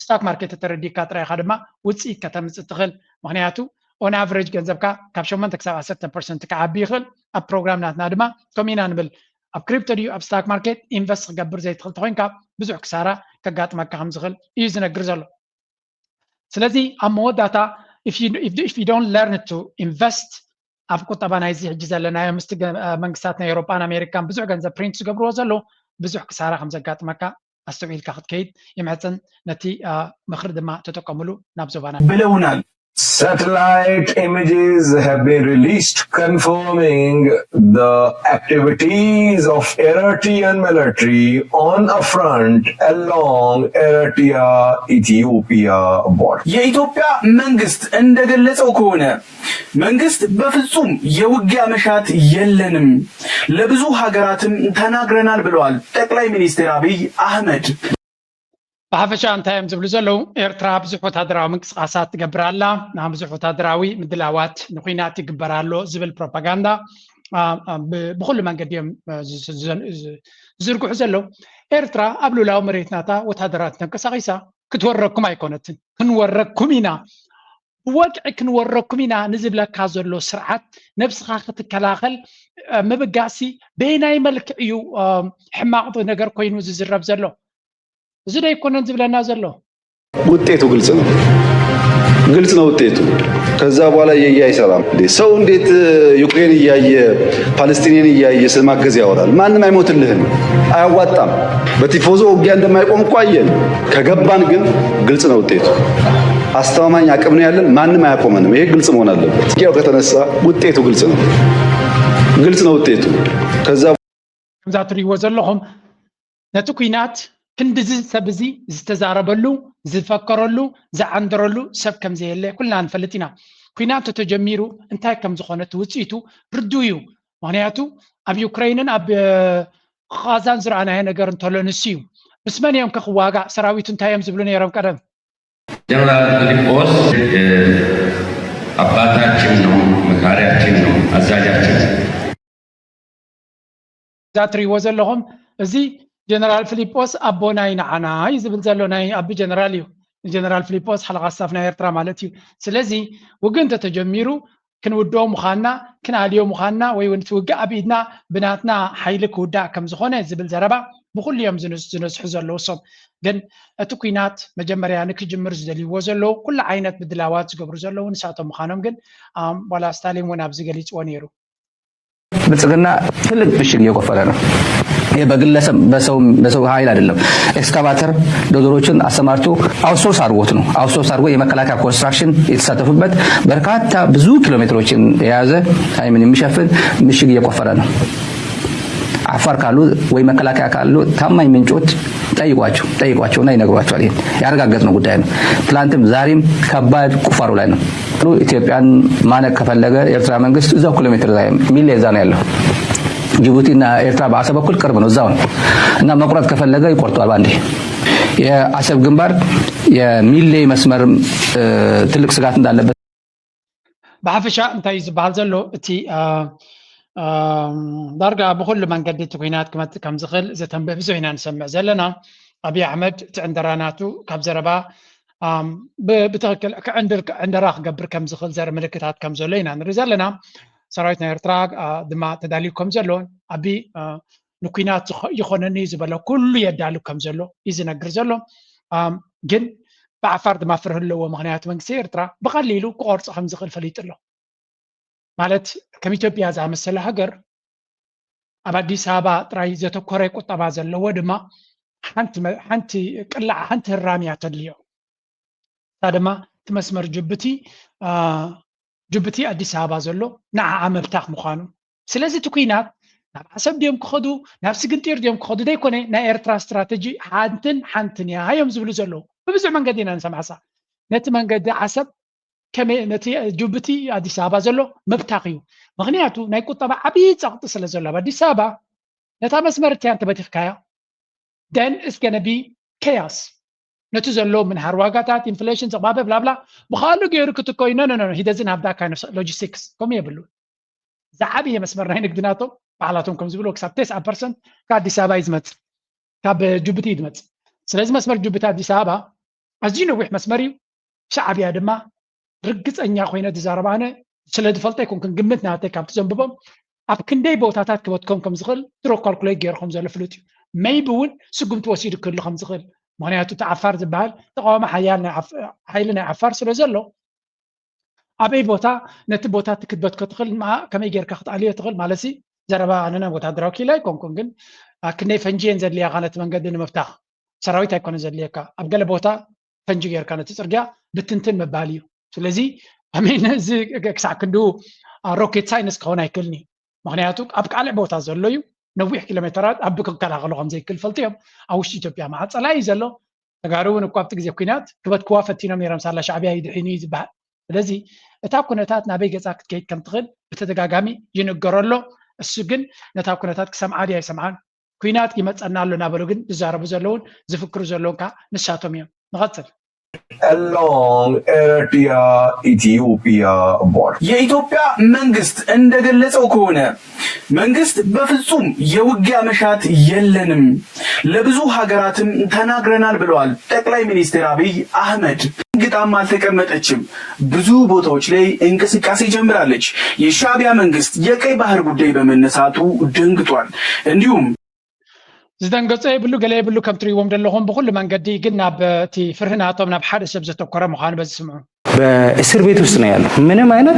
ስታክ ማርኬት ተተረዲእካ ጥራይኻ ድማ ውፅኢት ከተምፅእ ትኽእል። ምክንያቱ on average ገንዘብካ ካብ ሸሞንተ ክሳብ ዓሰርተ ፐርሰንት ክዓቢ ይኽእል። ኣብ ፕሮግራም ናትና ድማ ከምኡ ኢና ንብል። ኣብ ክሪፕቶ ድዩ ኣብ ስታክ ማርኬት ኢንቨስት ክገብር ዘይትኽእል ተኮይንካ ብዙሕ ክሳራ ከጋጥመካ ከም ዝኽእል እዩ ዝነግር ዘሎ። ስለዚ ኣብ መወዳእታ if you don't learn to invest ኣብ ቁጠባ ናይዚ ሕጂ ዘለናዮ ምስቲ መንግስታት ናይ ኤውሮጳን ኣሜሪካን ብዙሕ ገንዘብ ፕሪንት ዝገብርዎ ዘለዉ ብዙሕ ክሳራ ከም ዘጋጥመካ ኣስተውዒልካ ክትከይድ ይምሕፅን። ነቲ ምኽሪ ድማ ተጠቀምሉ ናብ ዞባና ብለውናል። Satellite images have been released confirming the activities of Eritrean military on a front along Eritrea-Ethiopia border. የኢትዮጵያ መንግስት እንደገለጸው ከሆነ መንግስት በፍጹም የውጊያ መሻት የለንም፣ ለብዙ ሀገራትም ተናግረናል ብለዋል ጠቅላይ ሚኒስትር አብይ አህመድ። ብሓፈሻ እንታይ እዮም ዝብሉ ዘለዉ? ኤርትራ ብዙሕ ወታደራዊ ምንቅስቃሳት ትገብር ኣላ፣ ብዙሕ ወታደራዊ ምድላዋት ንኩናት ይግበር ኣሎ ዝብል ፕሮፓጋንዳ ብኩሉ መንገዲ እዮም ዝዝርግሑ ዘለዉ። ኤርትራ ኣብ ሉላዊ መሬት ናታ ወታደራት ተንቀሳቂሳ ክትወረኩም ኣይኮነትን። ክንወረኩም ኢና፣ ብወግዒ ክንወረኩም ኢና ንዝብለካ ዘሎ ስርዓት ነብስኻ ክትከላኸል ምብጋሲ በየናይ መልክዕ እዩ ሕማቕ ነገር ኮይኑ ዝዝረብ ዘሎ? እዚ ዶ ኣይኮነን ዝብለና ዘሎ? ውጤቱ ግልጽ ነው። ግልጽ ነው ውጤቱ። ከዛ በኋላ እየየ አይሰራም። ሰው እንዴት ዩክሬን እያየ ፓለስቲኒን እያየ ስለማገዝ ያወራል? ማንም አይሞትልህም፣ አያዋጣም። በቲፎዞ ውጊያ እንደማይቆም እኮ አየን። ከገባን ግን ግልጽ ነው ውጤቱ። አስተማማኝ አቅም ነው ያለን፣ ማንም አያቆመንም። ይሄ ግልጽ መሆን አለበት። ውጊያው ከተነሳ ውጤቱ ግልጽ ነው። ግልጽ ነው ውጤቱ። ከዛ ከምዛ ትሪእዎ ዘለኹም ነቲ ኲናት ክንድዚ ሰብ እዚ ዝተዛረበሉ፣ ዝፈከረሉ፣ ዝዓንደረሉ ሰብ ከም ዘየለ ኩልና ንፈልጥ ኢና። ኲናት ተተጀሚሩ እንታይ ከም ዝኾነ እቲ ውፅኢቱ ርዱእ እዩ። ምኽንያቱ ኣብ ዩክረይንን ኣብ ቓዛን ዝረኣናዮ ነገር እንተሎ ንሱ እዩ። ምስ መን እዮም ከ ክዋጋእ? ሰራዊቱ እንታይ እዮም ዝብሉ ነይሮም ቀደም? ጀነራል ፊሊጶስ አባታችን ነው፣ መካሪያችን ነው፣ አዛዣችን። እዛ ትሪእዎ ዘለኹም እዚ ጀነራል ፊሊጶስ ኣቦና ይንዓና እዩ ዝብል ዘሎ ናይ ኣቢ ጀነራል እዩ። ጀነራል ፊሊጶስ ሓለቓ ስታፍ ናይ ኤርትራ ማለት እዩ። ስለዚ ውግእ እንተተጀሚሩ ክንውድኦ ምዃንና፣ ክንኣልዮ ምዃንና ወይ እውን እቲ ውግእ ኣብ ኢድና ብናትና ሓይሊ ክውዳእ ከም ዝኾነ ዝብል ዘረባ ብኹሉ እዮም ዝነዝሑ ዘለዉ። እሶም ግን እቲ ኲናት መጀመርያ ንክጅምር ዝደልይዎ ዘለዉ ኩሉ ዓይነት ምድላዋት ዝገብሩ ዘለዉ ንሳቶም ምዃኖም ግን ዋላ ስታሊን እውን ኣብዚ ገሊፅዎ ነይሩ። ብልጽግና ትልቅ ምሽግ እየቆፈረ ነው። ይህ በግለሰብ በሰው በሰው ኃይል አይደለም። ኤክስካቫተር ዶዘሮችን አሰማርቶ አውትሶርስ አድርጎት ነው። አውትሶርስ አድርጎ የመከላከያ ኮንስትራክሽን የተሳተፉበት በርካታ ብዙ ኪሎ ሜትሮችን የያዘ አይምን የሚሸፍን ምሽግ እየቆፈረ ነው። አፋር ካሉ ወይ መከላከያ ካሉ ታማኝ ምንጮች ጠይቋቸው ጠይቋቸውና ይነግሯቸዋል። ይሄን ያረጋገጥነው ጉዳይ ነው። ትላንትም ዛሬም ከባድ ቁፋሮ ላይ ነው። ኢትዮጵያን ማነቅ ከፈለገ ኤርትራ መንግስት እዛው ኪሎ ሜትር ላይ ሚሌ እዛ ነው ያለው። ጅቡቲና ኤርትራ በአሰብ በኩል ቅርብ ነው፣ እዛው ነው። እና መቁረጥ ከፈለገ ይቆርጠዋል ባንዴ። የአሰብ ግንባር የሚሌ መስመር ትልቅ ስጋት እንዳለበት ብሓፈሻ እንታይ እዩ ዝበሃል ዘሎ? እቲ ዳርጋ ብኩሉ መንገዲ እቲ ኩናት ክመፅእ ከም ዝኽእል ዘተንብህ ብዙሕ ኢና ንሰምዕ ዘለና። ኣብይ ኣሕመድ እቲ ዕንደራ ናቱ ካብ ዘረባ ብትክክል ክዕንድር ዕንደራ ክገብር ከም ዝኽእል ዘርኢ ምልክታት ከም ዘሎ ኢና ንርኢ ዘለና። ሰራዊት ናይ ኤርትራ ድማ ተዳልዩ ከም ዘሎ፣ ኣቢ ንኩናት ይኾነኒ ዝበለ ኩሉ የዳሉ ከም ዘሎ እዩ ዝነግር ዘሎ። ግን ብዓፋር ድማ ፍርህ ኣለዎ። ምኽንያቱ መንግስቲ ኤርትራ ብቐሊሉ ክቆርጾ ከም ዝኽእል ፈሊጡ ኣሎ። ማለት ከም ኢትዮጵያ ዝኣመሰለ ሃገር ኣብ ኣዲስ ኣበባ ጥራይ ዘተኮረ ቁጠባ ዘለዎ ድማ ሓንቲ ቅላዕ ሓንቲ ህራም እያ ተድልዮ። እታ ድማ እቲ መስመር ጅቡቲ ጅቡቲ ኣዲስ ኣበባ ዘሎ ንዓኣ መብታኽ ምዃኑ። ስለዚ እቲ ኩናት ናብ ዓሰብ ድዮም ክኸዱ ናብ ስግንጢር ድዮም ክኸዱ ዘይኮነ ናይ ኤርትራ ስትራተጂ ሓንትን ሓንትን እያ እዮም ዝብሉ ዘለዉ። ብብዙሕ መንገዲ ኢና ንሰምዓሳ ነቲ መንገዲ ዓሰብ ከመይ ነቲ ጅቡቲ ኣዲስ ኣበባ ዘሎ መብታኽ እዩ። ምኽንያቱ ናይ ቁጠባ ዓብዪ ጸቕጢ ስለ ዘሎ ኣብ ኣዲስ ኣበባ ነታ መስመር እቲያ እንተበቲኽካያ then it's gonna be chaos። ነቲ ዘሎ ምንሃር ዋጋታት ኢንፍሌሽን ዘቕባበ ብላብላ ብኻሉ ገይሩ ክትኮይ no no no he doesn't have that kind of logistics። ከምኡ የብሉ። ዝዓብየ መስመር ናይ ንግዲ ናቶም ባዕላቶም ከም ዝብልዎ ክሳብ ተስዓ ፐርሰንት ካብ ኣዲስ ኣበባ እዩ ዝመፅእ፣ ካብ ጅቡቲ እዩ ዝመፅእ። ስለዚ መስመር ጅቡቲ ኣዲስ ኣበባ ኣዝዩ ነዊሕ መስመር እዩ። ሻዕብያ ድማ ርግፀኛ ኮይነ ዝዛረብ ኣነ ስለ ዝፈልጦ ኣይኮንኩን፣ ግምት ናተይ ካብቲ ዘንብቦም ኣብ ክንደይ ቦታታት ክበትኮም ከም ዝኽእል ድሮ ካልኩሌት ገይሩ ከም ዘሎ ፍሉጥ እዩ። ሜይቢ እውን ስጉምቲ ወሲዱ ክህሉ ከም ዝኽእል፣ ምኽንያቱ እቲ ዓፋር ዝበሃል ተቃዋሚ ሓያል ናይ ዓፍ- ሓይሊ ናይ ዓፋር ስለ ዘሎ ኣበይ ቦታ ነቲ ቦታ እቲ ክትበትኮ ትኽእል ማ- ከመይ ጌርካ ክትኣልዮ ትኽእል ማለት ሲ ዘረባ ኣነ ናይ ወታደራዊ ክኢላ ኣይኮንኩን፣ ግን ኣ፣ ክንደይ ፈንጂ እየን ዘድልያኻ ነቲ መንገዲ ንምፍታኽ ሰራዊት ኣይኮነ ዘድልየካ ኣብ ገለ ቦታ ፈንጂ ጌርካ ነቲ ፅርግያ ብትንትን ምባል እዩ። ስለዚ ኣሜን እዚ ክሳዕ ክንዱ ሮኬት ሳይንስ ክኸውን ኣይክእልን እዩ። ምክንያቱ ኣብ ካልእ ቦታ ዘሎ እዩ፣ ነዊሕ ኪሎ ሜተራት ኣብ ክከላኸሎ ከም ዘይክእል ፈልጡ እዮም። ኣብ ውሽጢ ኢትዮጵያ ማዕፀላ እዩ ዘሎ። ተጋሩ እውን እኮ ኣብቲ ግዜ ኩናት ክበትክዋ ፈቲኖም ነይሮም፣ ሳላ ሻዕብያ ይድሒኑ እዩ ዝበሃል። ስለዚ እታ ኩነታት ናበይ ገፃ ክትከይድ ከም ትኽእል ብተደጋጋሚ ይንገሮ ኣሎ። እሱ ግን ነታ ኩነታት ክሰምዓ ድዩ ኣይሰምዓን፣ ኩናት ይመፀና ኣሎ እናበሉ ግን ዝዛረቡ ዘለውን ዝፍክሩ ዘለውን ከዓ ንሳቶም እዮም። ንቐፅል። A long Eritrea Ethiopia border. የኢትዮጵያ መንግስት እንደገለጸው ከሆነ መንግስት በፍጹም የውጊያ መሻት የለንም፣ ለብዙ ሀገራትም ተናግረናል ብለዋል ጠቅላይ ሚኒስትር አብይ አህመድ። ግጣም አልተቀመጠችም፣ ብዙ ቦታዎች ላይ እንቅስቃሴ ጀምራለች። የሻዕቢያ መንግስት የቀይ ባህር ጉዳይ በመነሳቱ ደንግጧል። እንዲሁም ዝደንገጸ የብሉ፣ ገለ የብሉ። ከም ትርእይዎም ዘለኹም ብኹሉ መንገዲ ግን ናብ እቲ ፍርሂ ናቶም ናብ ሓደ ሰብ ዘተኮረ ምዃኑ በዚ ስምዑ። በእስር ቤት ውስጥ ነው ያለው። ምንም አይነት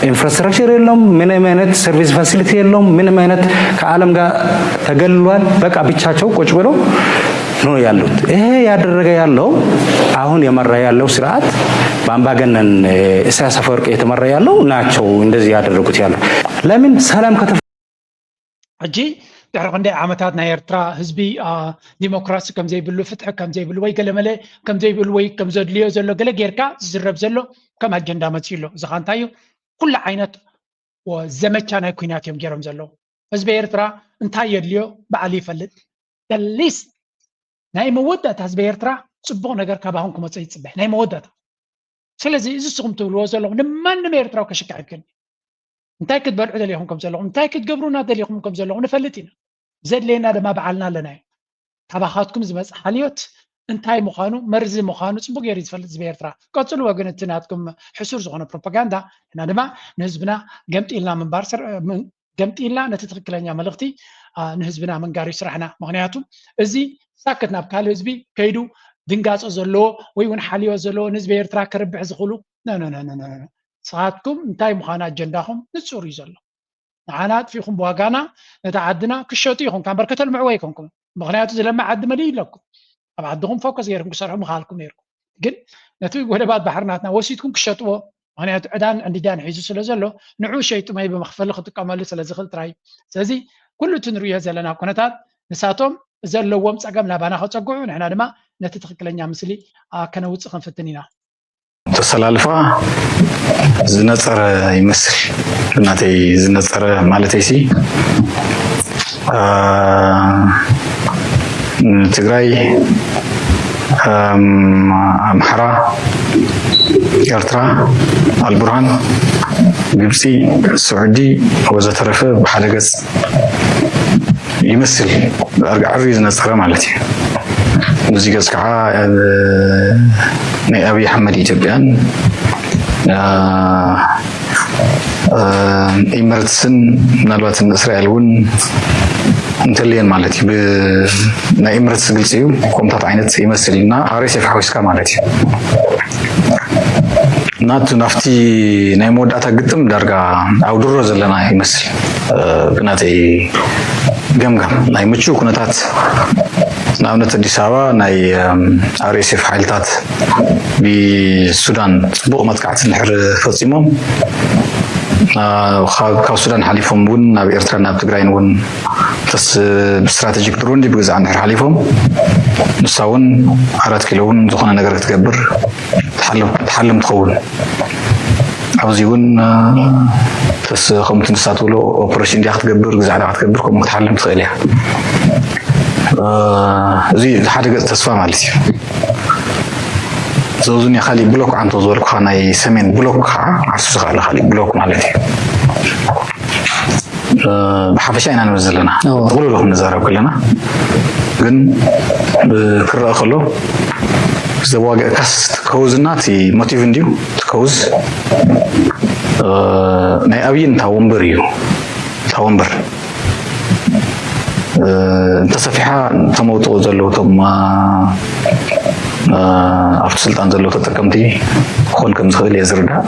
ኢንፍራስትራክቸር የለውም። ምንም አይነት ሰርቪስ ፋሲሊቲ የለውም። ምንም አይነት ከዓለም ጋር ተገልሏል። በቃ ብቻቸው ቁጭ ብለው ነው ያሉት። ይሄ ያደረገ ያለው አሁን የመራ ያለው ስርዓት በአምባገነን ኢሳያስ አፈወርቂ የተመራ ያለው ናቸው እንደዚህ ያደረጉት ያለው። ለምን ሰላም ከተፈ ሕጂ ድሕሪ ክንደይ ዓመታት ናይ ኤርትራ ህዝቢ ዲሞክራሲ ከም ዘይብሉ፣ ፍትሒ ከም ዘይብሉ ወይ ገለመለ ከም ዘይብሉ ወይ ከም ዘድልዮ ዘሎ ገለ ጌርካ ዝዝረብ ዘሎ ከም ኣጀንዳ መፅኡ ኣሎ። እዚ ኸ እንታይ እዩ? ኩሉ ዓይነት ዘመቻ ናይ ኩናት እዮም ገይሮም ዘለዉ። ህዝቢ ኤርትራ እንታይ የድልዮ ባዕሉ ይፈልጥ። ሊስት ናይ መወዳእታ ህዝቢ ኤርትራ ፅቡቕ ነገር ካባኹም ክመፅእ ይፅበሕ፣ ናይ መወዳእታ። ስለዚ እዚ ንስኹም ትብልዎ ዘለኹም ንማንም ኤርትራዊ ከሽክዕ ይብልኒ። እንታይ ክትበልዑ ደሊኹም ከም ዘለኹም፣ እንታይ ክትገብሩና ደሊኹም ከም ዘለኹም ንፈልጥ ኢና። ዘድልየና ድማ ባዕልና ኣለና እዩ። ካባኻትኩም ዝመፅእ ሓልዮት እንታይ ምዃኑ፣ መርዚ ምዃኑ ፅቡቅ ገይሩ እዩ ዝፈልጥ ህዝቢ ኤርትራ። ቀፅልዎ ግን እቲ ናትኩም ሕሱር ዝኾነ ፕሮፓጋንዳ እና ድማ ንህዝብና ገምጢልና ምንባር ስር- ምን- ገምጢልና ነቲ ትኽክለኛ መልእኽቲ ንህዝብና ምንጋር እዩ ስራሕና። ምክንያቱ እዚ ሳክት ናብ ካልእ ህዝቢ ከይዱ ድንጋፀ ዘለዎ ወይ እውን ሓልዮ ዘለዎ ንህዝቢ ኤርትራ ከርብሕ ዝኽእሉ ንስኻትኩም እንታይ ምዃኑ ኣጀንዳኹም ንፁር እዩ ዘሎ። ንዓና ኣጥፊእኹም ብዋጋና ነታ ዓድና ክሸጡ ኢኹም ካብ በርከተልምዕዎ ኣይኮንኩም። ምክንያቱ ዝለምዕ ዓዲ መሊኡ ኣለኩም። ኣብ ዓድኹም ፎከስ ገይርኩም ክሰርሑ ምኽኣልኩም ነይርኩም። ግን ነቲ ወደባት ባሕሪ ናትና ወሲድኩም ክሸጥዎ፣ ምክንያቱ ዕዳን ዕንዲዳን ሒዙ ስለ ዘሎ ንዑ ሸይጡ መይ ብመኽፈሊ ክጥቀመሉ ስለ ዝኽእል ጥራይ። ስለዚ ኩሉ እቲ ንርእዮ ዘለና ኩነታት ንሳቶም ዘለዎም ፀገም ናባና ከፀግዑ ንሕና ድማ ነቲ ትኽክለኛ ምስሊ ከነውፅእ ክንፍትን ኢና። ተሰላልፋ ዝነፀረ ይመስል። ብናተይ ዝነፀረ ማለተይሲ ትግራይ፣ ኣምሓራ፣ ኤርትራ፣ ኣልቡርሃን፣ ግብፂ፣ ስዑዲ ወዘተረፈ ብሓደ ገፅ ይመስል። ኣርጋዕሪ ዝነፀረ ማለት እዩ። በዚ ገፅ ከዓ ናይ ኣብይ ኣሕመድ ኢትዮጵያን ኢመረትስን ምናልባት እስራኤል እውን እንተልየን ማለት እዩ። ናይ ኢመረትስ ግልፂ እዩ። ከምታት ዓይነት ይመስል እና ኣሬሴፍ ሓዊስካ ማለት እዩ። ናቱ ናፍቲ ናይ መወዳእታ ግጥም ዳርጋ ኣብ ድሮ ዘለና ይመስል። ብናተይ ገምጋም ናይ ምቹ ኩነታት ንኣብነት ኣዲስ ኣበባ ናይ ኣርኤስኤፍ ሓይልታት ብሱዳን ፅቡቕ መጥቃዕቲ እንድሕር ፈፂሞም ካብ ሱዳን ሓሊፎም እውን ናብ ኤርትራ ናብ ትግራይን እውን ተስ ብስትራቴጂክ ድሮን ብግዛዕ እንድሕር ሓሊፎም ንሳ እውን ኣራት ኪሎ እውን ዝኾነ ነገር ክትገብር ትሓልም ትኸውን። ኣብዚ እውን ተስ ከምቲ ንሳ ትብሎ ኦፕሬሽን እንዲያ ክትገብር ግዛዕ ክትገብር ከምኡ ክትሓልም ትኽእል እያ። እዚ ሓደ ገፅ ተስፋ ማለት እዩ። ዘውዝን ካሊእ ብሎክ ዓንቶ ዝበልኩኻ ናይ ሰሜን ብሎክ ከዓ ዓርሱ ዝኽኣለ ካሊእ ብሎክ ማለት እዩ። ብሓፈሻ ኢና ንብል ዘለና ጥቕልሉ ክንዛረብ ከለና ግን ክረአ ከሎ ዘዋግእካስ ትከውዝና እቲ ሞቲቭ እንድዩ ትከውዝ ናይ ኣብይን እታ ወንበር እዩ እታ ወንበር እንተሰፊሓ ተመውጥኦ ዘለዉ እቶም ኣብቲ ስልጣን ዘለዉ ተጠቀምቲ ክኾን ከም ዝኽእል እየ ዝርዳእ።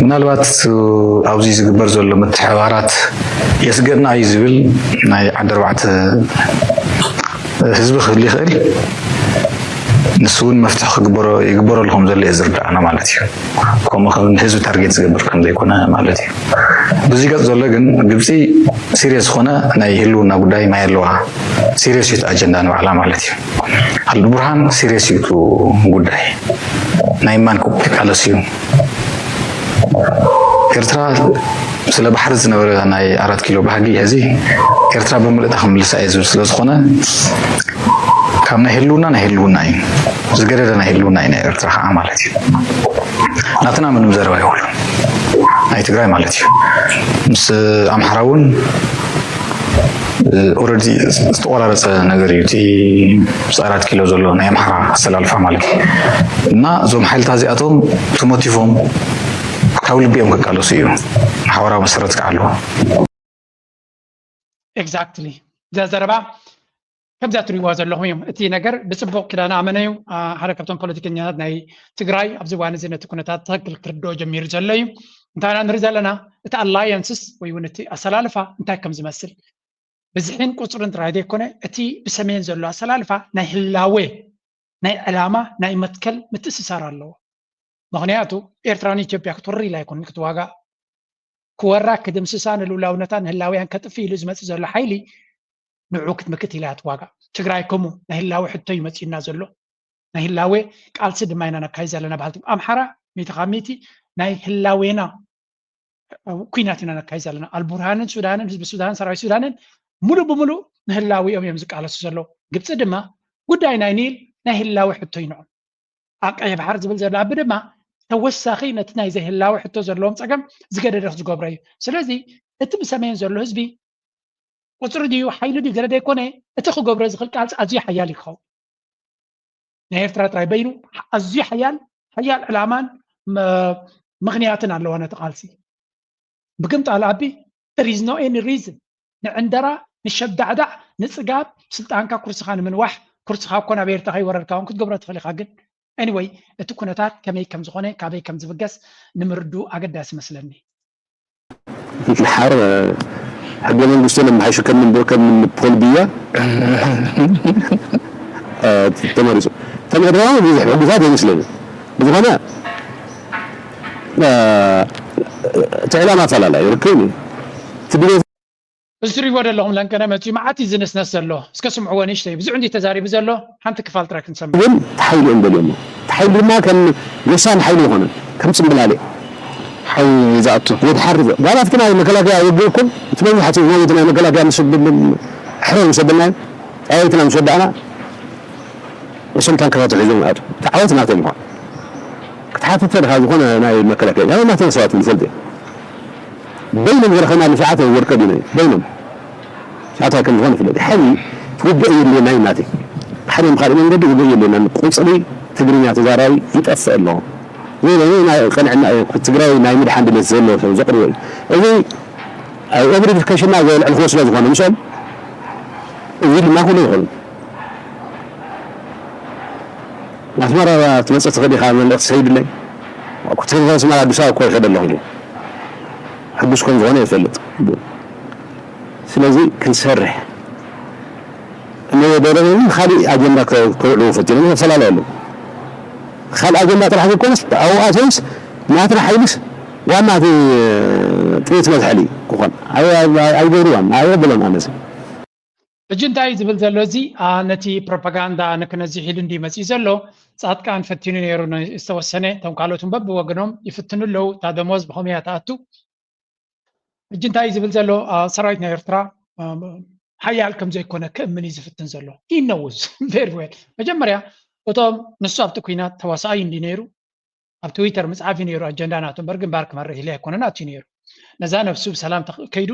ምናልባት ኣብዚ ዝግበር ዘሎ ምትሕባራት የስገእና እዩ ዝብል ናይ ዓዲ ኣርባዕተ ህዝቢ ክህሉ ይኽእል። ንሱ እውን መፍትሒ ክግበሮ ይግበረሉ ከም ዘሎ እየ ዝርዳእና ማለት እዩ። ከምኡ ከም ንህዝቢ ታርጌት ዝገብር ከም ዘይኮነ ማለት እዩ። ብዚ ገፅ ዘሎ ግን ግብፂ ሲሪየስ ዝኾነ ናይ ህልውና ጉዳይ ማይ ኣለዋ። ሲሪየስ እዩ እቲ ኣጀንዳ ንባዕላ ማለት እዩ። ኣልቡርሃን ሲሪየስ እዩ እቲ ጉዳይ። ናይ ማን ክቃለስ እዩ? ኤርትራ ስለ ባሕሪ ዝነበረ ናይ ኣራት ኪሎ ባህጊ ሕዚ ኤርትራ ብምልእታ ክምልሳ እየ ዝብል ስለ ዝኾነ ካብ ናይ ህልውና ናይ ህልውና እዩ ዝገደደ ናይ ህልውና እዩ ናይ ኤርትራ ከዓ ማለት እዩ። ናትና ምንም ዘረባ የብሉን ናይ ትግራይ ማለት እዩ። ምስ ኣምሓራ እውን ኦረዲ ዝተቆራረፀ ነገር እዩ እቲ ምስ ኣራት ኪሎ ዘሎ ናይ ኣምሓራ ኣሰላልፋ ማለት እዩ። እና እዞም ሓይልታት እዚኣቶም ተሞቲፎም ካብ ልቢ እዮም ክቃለሱ እዩ። ሓበራዊ መሰረት ክዓሉ ኤግዛክትሊ እዛ ዘረባ ከምዛ ትሪእዋ ዘለኹም እዮም። እቲ ነገር ብፅቡቕ ኪዳነ ኣመነ እዩ። ሓደ ካብቶም ፖለቲከኛታት ናይ ትግራይ ኣብዚ እዋን እዚ ነቲ ኩነታት ትኽክል ክርድኦ ጀሚሩ ዘሎ እዩ። እንታይ ኢና ንርኢ ዘለና? እቲ ኣላየንስስ ወይ እውን እቲ ኣሰላልፋ እንታይ ከም ዝመስል ብዝሒን ቁፅርን ጥራይ ዘይኮነ እቲ ብሰሜን ዘሎ ኣሰላልፋ ናይ ህላዌ ናይ ዕላማ ናይ መትከል ምትእስሳር ኣለዎ። ምኽንያቱ ኤርትራ ንኢትዮጵያ ክትወሪ ኢላ ኣይኮንን ክትዋጋእ ክወራ ክድምስሳ ንልውላውነታ ንህላውያን ከጥፍ ኢሉ ዝመፅእ ዘሎ ሓይሊ ንዑ ክትምክት ኢላ ትዋጋእ። ትግራይ ከምኡ ናይ ህላዊ ሕቶ እዩ መፂኡና ዘሎ። ናይ ህላዌ ቃልሲ ድማ ኢና ነካይድ ዘለና በሃልቲ ኣምሓራ ሚእቲ ካብ ሚእቲ ናይ ህላዌና ኩናት ኢና ነካይድ ዘለና። ኣልቡርሃንን ሱዳንን ህዝቢ ሱዳንን ሰራዊት ሱዳንን ሙሉእ ብሙሉእ ንህላዊኦም እዮም ዝቃለሱ ዘለዉ። ግብፂ ድማ ጉዳይ ናይ ኒል ናይ ህላዊ ሕቶ እዩ ንዖም። ኣብ ቀይሕ ባሕሪ ዝብል ዘሎ ኣቢ ድማ ተወሳኺ ነቲ ናይ ዘይህላዊ ሕቶ ዘለዎም ፀገም ዝገደደ ዝገብሮ እዩ። ስለዚ እቲ ብሰሜን ዘሎ ህዝቢ ቁፅሪ ድዩ ሓይሊ ድዩ ገለ ዘይኮነ እቲ ክገብሮ ዝኽእል ቃልሲ ኣዝዩ ሓያል እዩ ክኸውን። ናይ ኤርትራ ጥራይ በይኑ ኣዝዩ ሓያል ሓያል ዕላማን ምኽንያትን ኣለዋ ነቲ ቃልሲ። ብግምጣል ኣቢ there is no any reason ንዕንደራ ንሸብዳዕዳዕ ንፅጋብ ስልጣንካ ኩርስኻ ንምንዋሕ ኩርስኻ እኮ ናብ ኤርትራ ከይወረድካ እውን ክትገብሮ ትኽእል ኢኻ ግን anyway እቲ ኩነታት ከመይ ከም ዝኾነ ካበይ ከም ዝብገስ ንምርዱ ኣገዳሲ መስለኒ። ድሓር ሕገ መንግስቱ ነመሓይሹ ከም ከም ፖል ብያ ተመሪፁ ተመድራ ብዙሕ ሕጉታት ኣይመስለኒ ብዝኾነ እቲ ዕላማ ኣፈላላይ ርክብ እዩ እቲ ድሌት እዚ ትሪእዎ ዘለኹም ለንቀነ መፅዩ መዓት እዩ ዝንስነስ ዘሎ እስከ ስምዕዎ ንእሽተይ ብዙሕ እንዲ ተዛሪቡ ዘሎ ሓንቲ ክፋል ጥራይ ክንሰምዕ ግን ተሓይሉ እዮም ደልዮሞ ተሓይሉ ድማ ከም ወሳኒ ሓይሊ ዝኾነ ከም ፅምብላሌ ሓዊ ዝኣቱ ወድሓር ጓላት ግን ኣብ መከላከያ ውግእ እኩም እቲ በብዝሓ እቲ ዝመውት ናይ መከላከያ ምስ ሕረ ምስ ኣበልናዮ ኣየትና ምስ ወዳእና እሶም ታንክታት ሒዞም ይኣቱ እቲ ዓወት ናቶም ይኾን ክትሓተተ ድኻ ዝኾነ ናይ መከላከያ ናበይ ናቶም ሰባት ንፈልጥ እዮም በይኖም ዝረኸብናሉ ሰዓት ወርቀ ዲነ በይኖም ሰዓት ከም ዝኾነ ፍለጥ ሓይሊ ውግእ የድልየና እዩ ናተይ ሓደ ብካሊእ መንገዲ ውግእ የድልየና ቁፅሪ ትግርኛ ተዛራቢ ይጠፍእ ኣሎ ወይ ናይ ቀንዕና ትግራይ ናይ ምድሓን ድሌት ዘሎ ሰብ ዘቕርቦ እዩ እዚ ኣብ ኤቭሪ ዲስከሽንና ዘልዕልክዎ ስለ ዝኾነ ምስኦም እዚ ድማ ክብሎ ይኽእሉ ኣስመራ ትመፅእ ትኽእል ኢኻ መልእኽቲ ሰይድለይ ክትፈልጦ ኣስመራ ኣዲስ ኣበባ እኮ ይኸደ ኣለኹ ሕዱስ ከም ዝኾነ ይፈልጥ ስለዚ ክንሰርሕ እነወደረበ ካሊእ ኣጀንዳ ከውዕልዎ ፈቲኖም ይፈላለ ኣለዉ ካልእ ኣጀንዳ ጥራሕ ዘይኮነስ ኣብኡ ኣትዮምስ ናትና ሓይልስ ዋና እቲ ጥይት መዝሐሊ ክኾን ኣይገብርዋን ኣይበሎም ኣነስ ሕጂ እንታይ እዩ ዝብል ዘሎ እዚ ነቲ ፕሮፓጋንዳ ንክነዝሕ ኢሉ እንዲ መፅኡ ዘሎ ፃጥቃን ፈቲኑ ነይሩ ዝተወሰነ እቶም ካልኦትን በብወገኖም ይፍትኑ ኣለዉ እታ ደሞዝ ብኸመይ እያ ትኣቱ ሕጂ እንታይ እዩ ዝብል ዘሎ ሰራዊት ናይ ኤርትራ ሓያል ከም ዘይኮነ ክእምን እዩ ዝፍትን ዘሎ ይነውዝ very well መጀመርያ እቶም ንሱ ኣብቲ ኩናት ተዋሳኣይ እንዲ ነይሩ ኣብ ትዊተር ምፅሓፍ እዩ ነይሩ ኣጀንዳ ናቱ እምበር ግንባር ክመርሕ ኢለ ኣይኮነን ኣትዩ ነይሩ ነዛ ነብሱ ብሰላም ከይዱ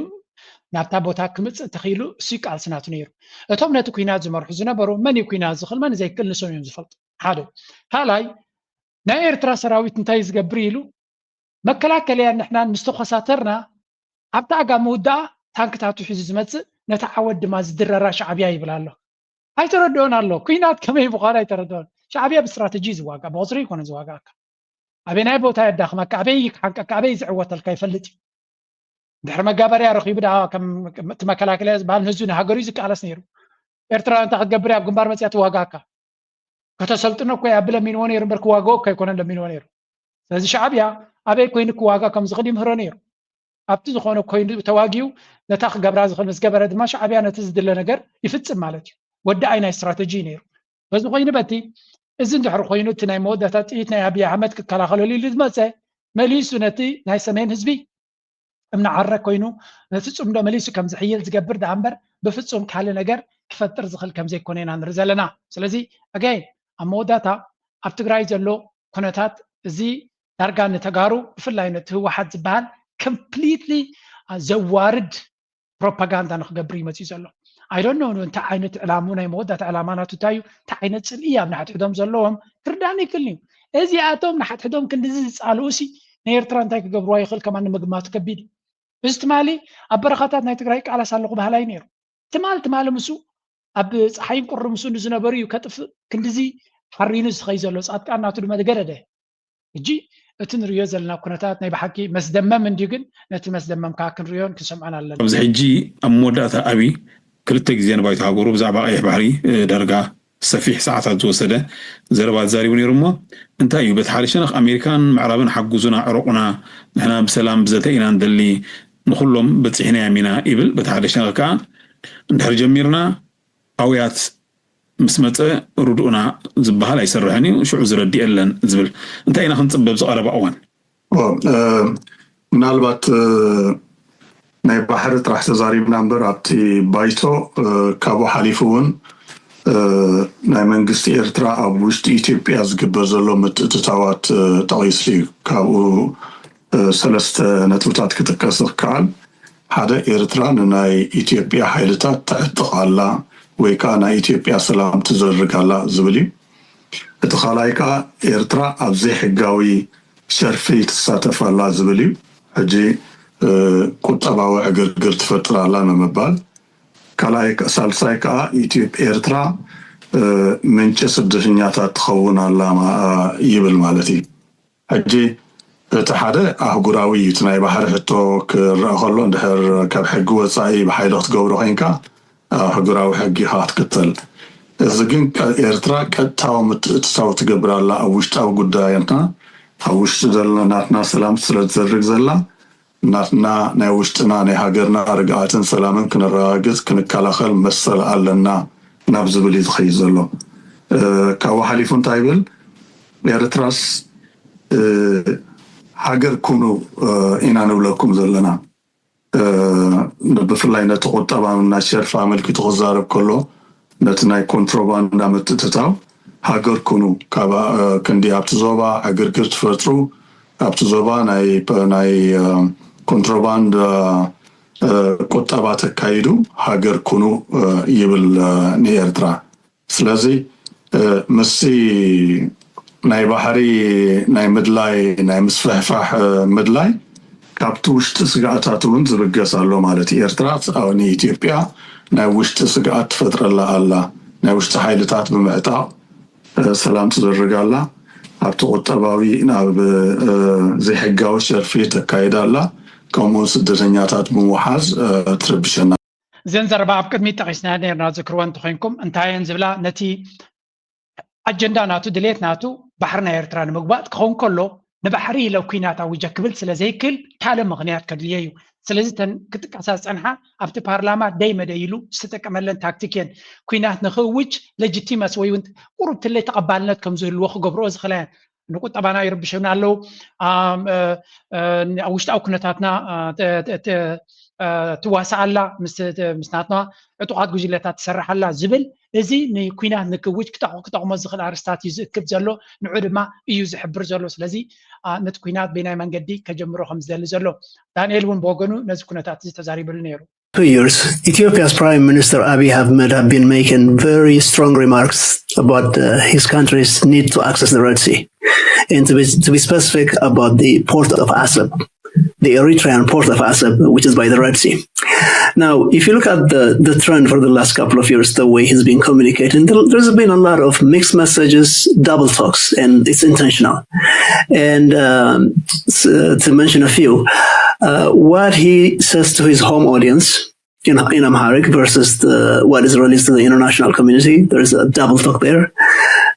ናብታ ቦታ ክምፅእ ተኽኢሉ እሱ ቃልሲ ናቱ ነይሩ እቶም ነቲ ኩናት ዝመርሑ ዝነበሩ መን እዩ ኩናት ዝኽእል መን ዘይክእል ንሶም እዮም ዝፈልጡ ሓደ ካልኣይ ናይ ኤርትራ ሰራዊት እንታይ ዝገብር ኢሉ መከላከልያ ንሕናን ምስ ተኮሳተርና ኣብታ ኣጋ ምውዳኣ ታንክታቱ ሒዙ ዝመፅእ ነቲ ዓወት ድማ ዝድረራ ሻዕብያ ይብል ኣሎ ኣይተረድኦን ኣሎ ኩናት ከመይ ምዃኑ ኣይተረድኦን ሻዕብያ ብስትራተጂ ዝዋጋ ብቁፅሪ ይኮነ ዝዋጋእካ ኣበይ ናይ ቦታ የዳኽመካ ኣበይ ይክሓንቀካ ኣበይ ዝዕወተልካ ይፈልጥ እዩ ድሕሪ መጋበርያ ረኺቡ ዳ እቲ መከላከልያ ዝበሃል ንህዝቢ ንሃገሩ እዩ ዝቃለስ ነይሩ ኤርትራ እንታይ ክትገብር ኣብ ግንባር መፅያ ትዋጋእካ ከተሰልጥኖ እኮ እዩ ኣቢ ለሚንዎ ነይሩ እምበር ክዋግኦ እኮ ኣይኮነን ለሚንዎ ነይሩ። ስለዚ ሻዕብያ ኣበይ ኮይኑ ክዋጋ ከም ዝኽእል ይምህሮ ነይሩ። ኣብቲ ዝኾነ ኮይኑ ተዋጊኡ ነታ ክገብራ ዝኽእል ምስ ገበረ ድማ ሻዕብያ ነቲ ዝድለ ነገር ይፍጽም ማለት እዩ። ወዲ ኣይ ናይ ስትራተጂ እዩ ነይሩ። በዚ ኮይኑ በቲ እዚ እንድሕር ኮይኑ እቲ ናይ መወዳእታ ጥይት ናይ ኣቢይ ኣሕመድ ክከላኸለሉ ኢሉ ዝመፀ መሊሱ ነቲ ናይ ሰሜን ህዝቢ እምነ ዓረ ኮይኑ ነቲ ፅምዶ መሊሱ ከም ዝሕይል ዝገብር ደኣ እምበር ብፍፁም ካልእ ነገር ክፈጥር ዝኽእል ከም ዘይኮነ ኢና ንርኢ ዘለና። ስለዚ ኣገይን ኣብ መወዳእታ ኣብ ትግራይ ዘሎ ኩነታት እዚ ዳርጋ ንተጋሩ ብፍላይ ነቲ ህወሓት ዝበሃል ኮምፕሊትሊ ዘዋርድ ፕሮፓጋንዳ ንክገብር እዩ መፅኡ ዘሎ። ኣይዶኖ እንታይ ዓይነት ዕላሙ ናይ መወዳእታ ዕላማ ናቱ እንታይ እዩ፣ እንታይ ዓይነት ፅልኢ ኣብ ንሓድሕዶም ዘለዎም ክርዳን ይክእል እዩ። እዚኣቶም ንሓድሕዶም ክንድዚ ዝፃልኡ ሲ ንኤርትራ እንታይ ክገብርዋ ይኽእል ከማን ንምግማቱ ከቢድ እዩ። እዚ ትማሊ ኣብ በረኻታት ናይ ትግራይ ቃላስ ኣለኹ ባህላይ ነይሩ። ትማል ትማሊ ምስኡ ኣብ ፀሓይን ቁሪ ምስኡ ንዝነበሩ እዩ ከጥፍእ ክንድዚ ሓሪኑ ዝኸይ ዘሎ። ፃድቃን ናቱ ድማ ገደደ። ሕጂ እቲ ንሪኦ ዘለና ኩነታት ናይ ብሓቂ መስደመም እንድዩ፣ ግን ነቲ መስደመም ከዓ ክንሪኦን ክንሰምዖን ኣለና። ኣብዚ ሕጂ ኣብ መወዳእታ ኣብይ ክልተ ግዜ ንባይቶ ሃገሩ ብዛዕባ ቀይሕ ባሕሪ ዳርጋ ሰፊሕ ሰዓታት ዝወሰደ ዘረባ ተዛሪቡ ነይሩ። እሞ እንታይ እዩ በቲ ሓደ ሸነኽ ኣሜሪካን ምዕራብን ሓግዙና ዕረቑና፣ ንሕና ብሰላም ብዘተ ኢና ንደሊ፣ ንኹሎም በፂሕናዮም ኢና ይብል። በቲ ሓደ ሸነኽ ከዓ እንድሕር ጀሚርና ኣውያት ምስ መፀ ርድኡና ዝበሃል ኣይሰርሕን እዩ፣ ሽዑ ዝረድእ የለን ዝብል እንታይ ኢና ክንፅበ ኣብዚ ቀረባ እዋን? ምናልባት ናይ ባሕሪ ጥራሕ ተዛሪብና እምበር ኣብቲ ባይቶ ካብኡ ሓሊፉ እውን ናይ መንግስቲ ኤርትራ ኣብ ውሽጢ ኢትዮጵያ ዝግበር ዘሎ ምትእትታዋት ጠቒሱ እዩ። ካብኡ ሰለስተ ነጥብታት ክጥቀስ ይከኣል። ሓደ ኤርትራ ንናይ ኢትዮጵያ ሓይልታት ተዕጥቕ ኣላ ወይ ከዓ ናይ ኢትዮጵያ ሰላም ትዘርግ ኣላ ዝብል እዩ። እቲ ካልኣይ ከዓ ኤርትራ ኣብ ዘይሕጋዊ ሸርፊ ትሳተፍ ኣላ ዝብል እዩ። ሕጂ ቁጠባዊ ዕግርግር ትፈጥር ኣላ ንምባል፣ ካልኣይ ሳልሳይ ከዓ ኢትዮጵያ ኤርትራ ምንጪ ስደተኛታት ትኸውን ኣላ ይብል ማለት እዩ። ሕጂ እቲ ሓደ ኣህጉራዊ እዩ። እቲ ናይ ባሕሪ ሕቶ ክረአ ከሎ እንድሕር ካብ ሕጊ ወፃኢ ብሓይሊ ክትገብሮ ኮይንካ ኣህጉራዊ ሕጊ ኢኻ ክትክተል። እዚ ግን ኤርትራ ቀጥታዊ ምትእትታው ትገብር ኣላ ኣብ ውሽጣዊ ጉዳያትና፣ ኣብ ውሽጢ ዘለና ናትና ሰላም ስለ ትዘርግ ዘላ ናትና ናይ ውሽጥና ናይ ሃገርና ርግኣትን ሰላምን ክነረጋግፅ ክንከላኸል መሰል ኣለና ናብ ዝብል እዩ ዝኸይድ ዘሎ። ካብኡ ሓሊፉ እንታይ ይብል? ኤርትራስ ሃገር ኩኑ ኢና ንብለኩም ዘለና። ብፍላይ ነቲ ቁጠባ ናይ ሸርፊ ኣመልኪቱ ክዛረብ ከሎ ነቲ ናይ ኮንትሮባንዳ ምትእትታው ሃገር ኩኑ፣ ካብ ክንዲ ኣብቲ ዞባ ዕግርግር ትፈጥሩ፣ ኣብቲ ዞባ ናይ ኮንትሮባንድ ቁጠባ ተካይዱ ሃገር ኩኑ ይብል ንኤርትራ። ስለዚ ምስቲ ናይ ባሕሪ ናይ ምድላይ ናይ ምስፍሕፋሕ ምድላይ ካብቲ ውሽጢ ስግኣታት እውን ዝብገስ ኣሎ ማለት እዩ። ኤርትራ ንኢትዮጵያ ናይ ውሽጢ ስግኣት ትፈጥረላ ኣላ። ናይ ውሽጢ ሓይልታት ብምዕጣቕ ሰላም ትዘርግ ኣላ። ኣብቲ ቁጠባዊ ናብ ዘይሕጋዊ ሸርፊ ተካይድ ኣላ። ከምኡ ስደተኛታት ብምውሓዝ ትርብሸና። እዘን ዘረባ ኣብ ቅድሚት ጠቒስና ነርና ዝክርወ እንተኮይንኩም እንታይ እየን ዝብላ ነቲ ኣጀንዳ ናቱ ድሌት ናቱ ባሕሪ ናይ ኤርትራ ንምግባጥ ክኸውን ከሎ ንባሕሪ ኢለ ኩናት ኣውጀ ክብል ስለ ዘይክል ካልእ ምኽንያት ከድልዮ እዩ። ስለዚ ተን ክጥቀሳ ዝጸንሓ ኣብቲ ፓርላማ ደይ መደይ ኢሉ ዝተጠቀመለን ታክቲክ እየን። ኩናት ንኽእውጅ ሌጂቲመስ ወይ እውን ቁሩብ ትለይ ተቐባልነት ከም ዝህልዎ ክገብርኦ ዝኽእላ እየን። ንቁጠባና ይርብሸና ኣለዉ ኣብ ውሽጣዊ ኩነታትና ትዋሳእ ኣላ ምስናትና ዕጡቃት ጉጅለታት ትሰርሕ ኣላ ዝብል እዚ ንኩናት ንክውጅ ክጠቕሞ ዝኽእል ኣርስታት እዩ ዝእክብ ዘሎ። ንዑ ድማ እዩ ዝሕብር ዘሎ። ስለዚ ነቲ ኩናት በናይ መንገዲ ከጀምሮ ከም ዝደሊ ዘሎ ዳንኤል እውን ብወገኑ ነዚ ኩነታት እዚ ተዛሪብሉ ነይሩ። Two years, Ethiopia's Prime Minister Abiy Ahmed have been making very strong remarks about uh, his country's need to access the Red Sea, and to be, to be specific about the port of Asab, the Eritrean port of Asab, which is by the Red Sea. Now, if you look at the, the trend for the last couple of years, the way he's been communicating, there, there's been a lot of mixed messages, double talks, and it's intentional. And um, to mention a few, uh, what he says to his home audience in, in Amharic versus the, what is released to the international community. There's a double talk there.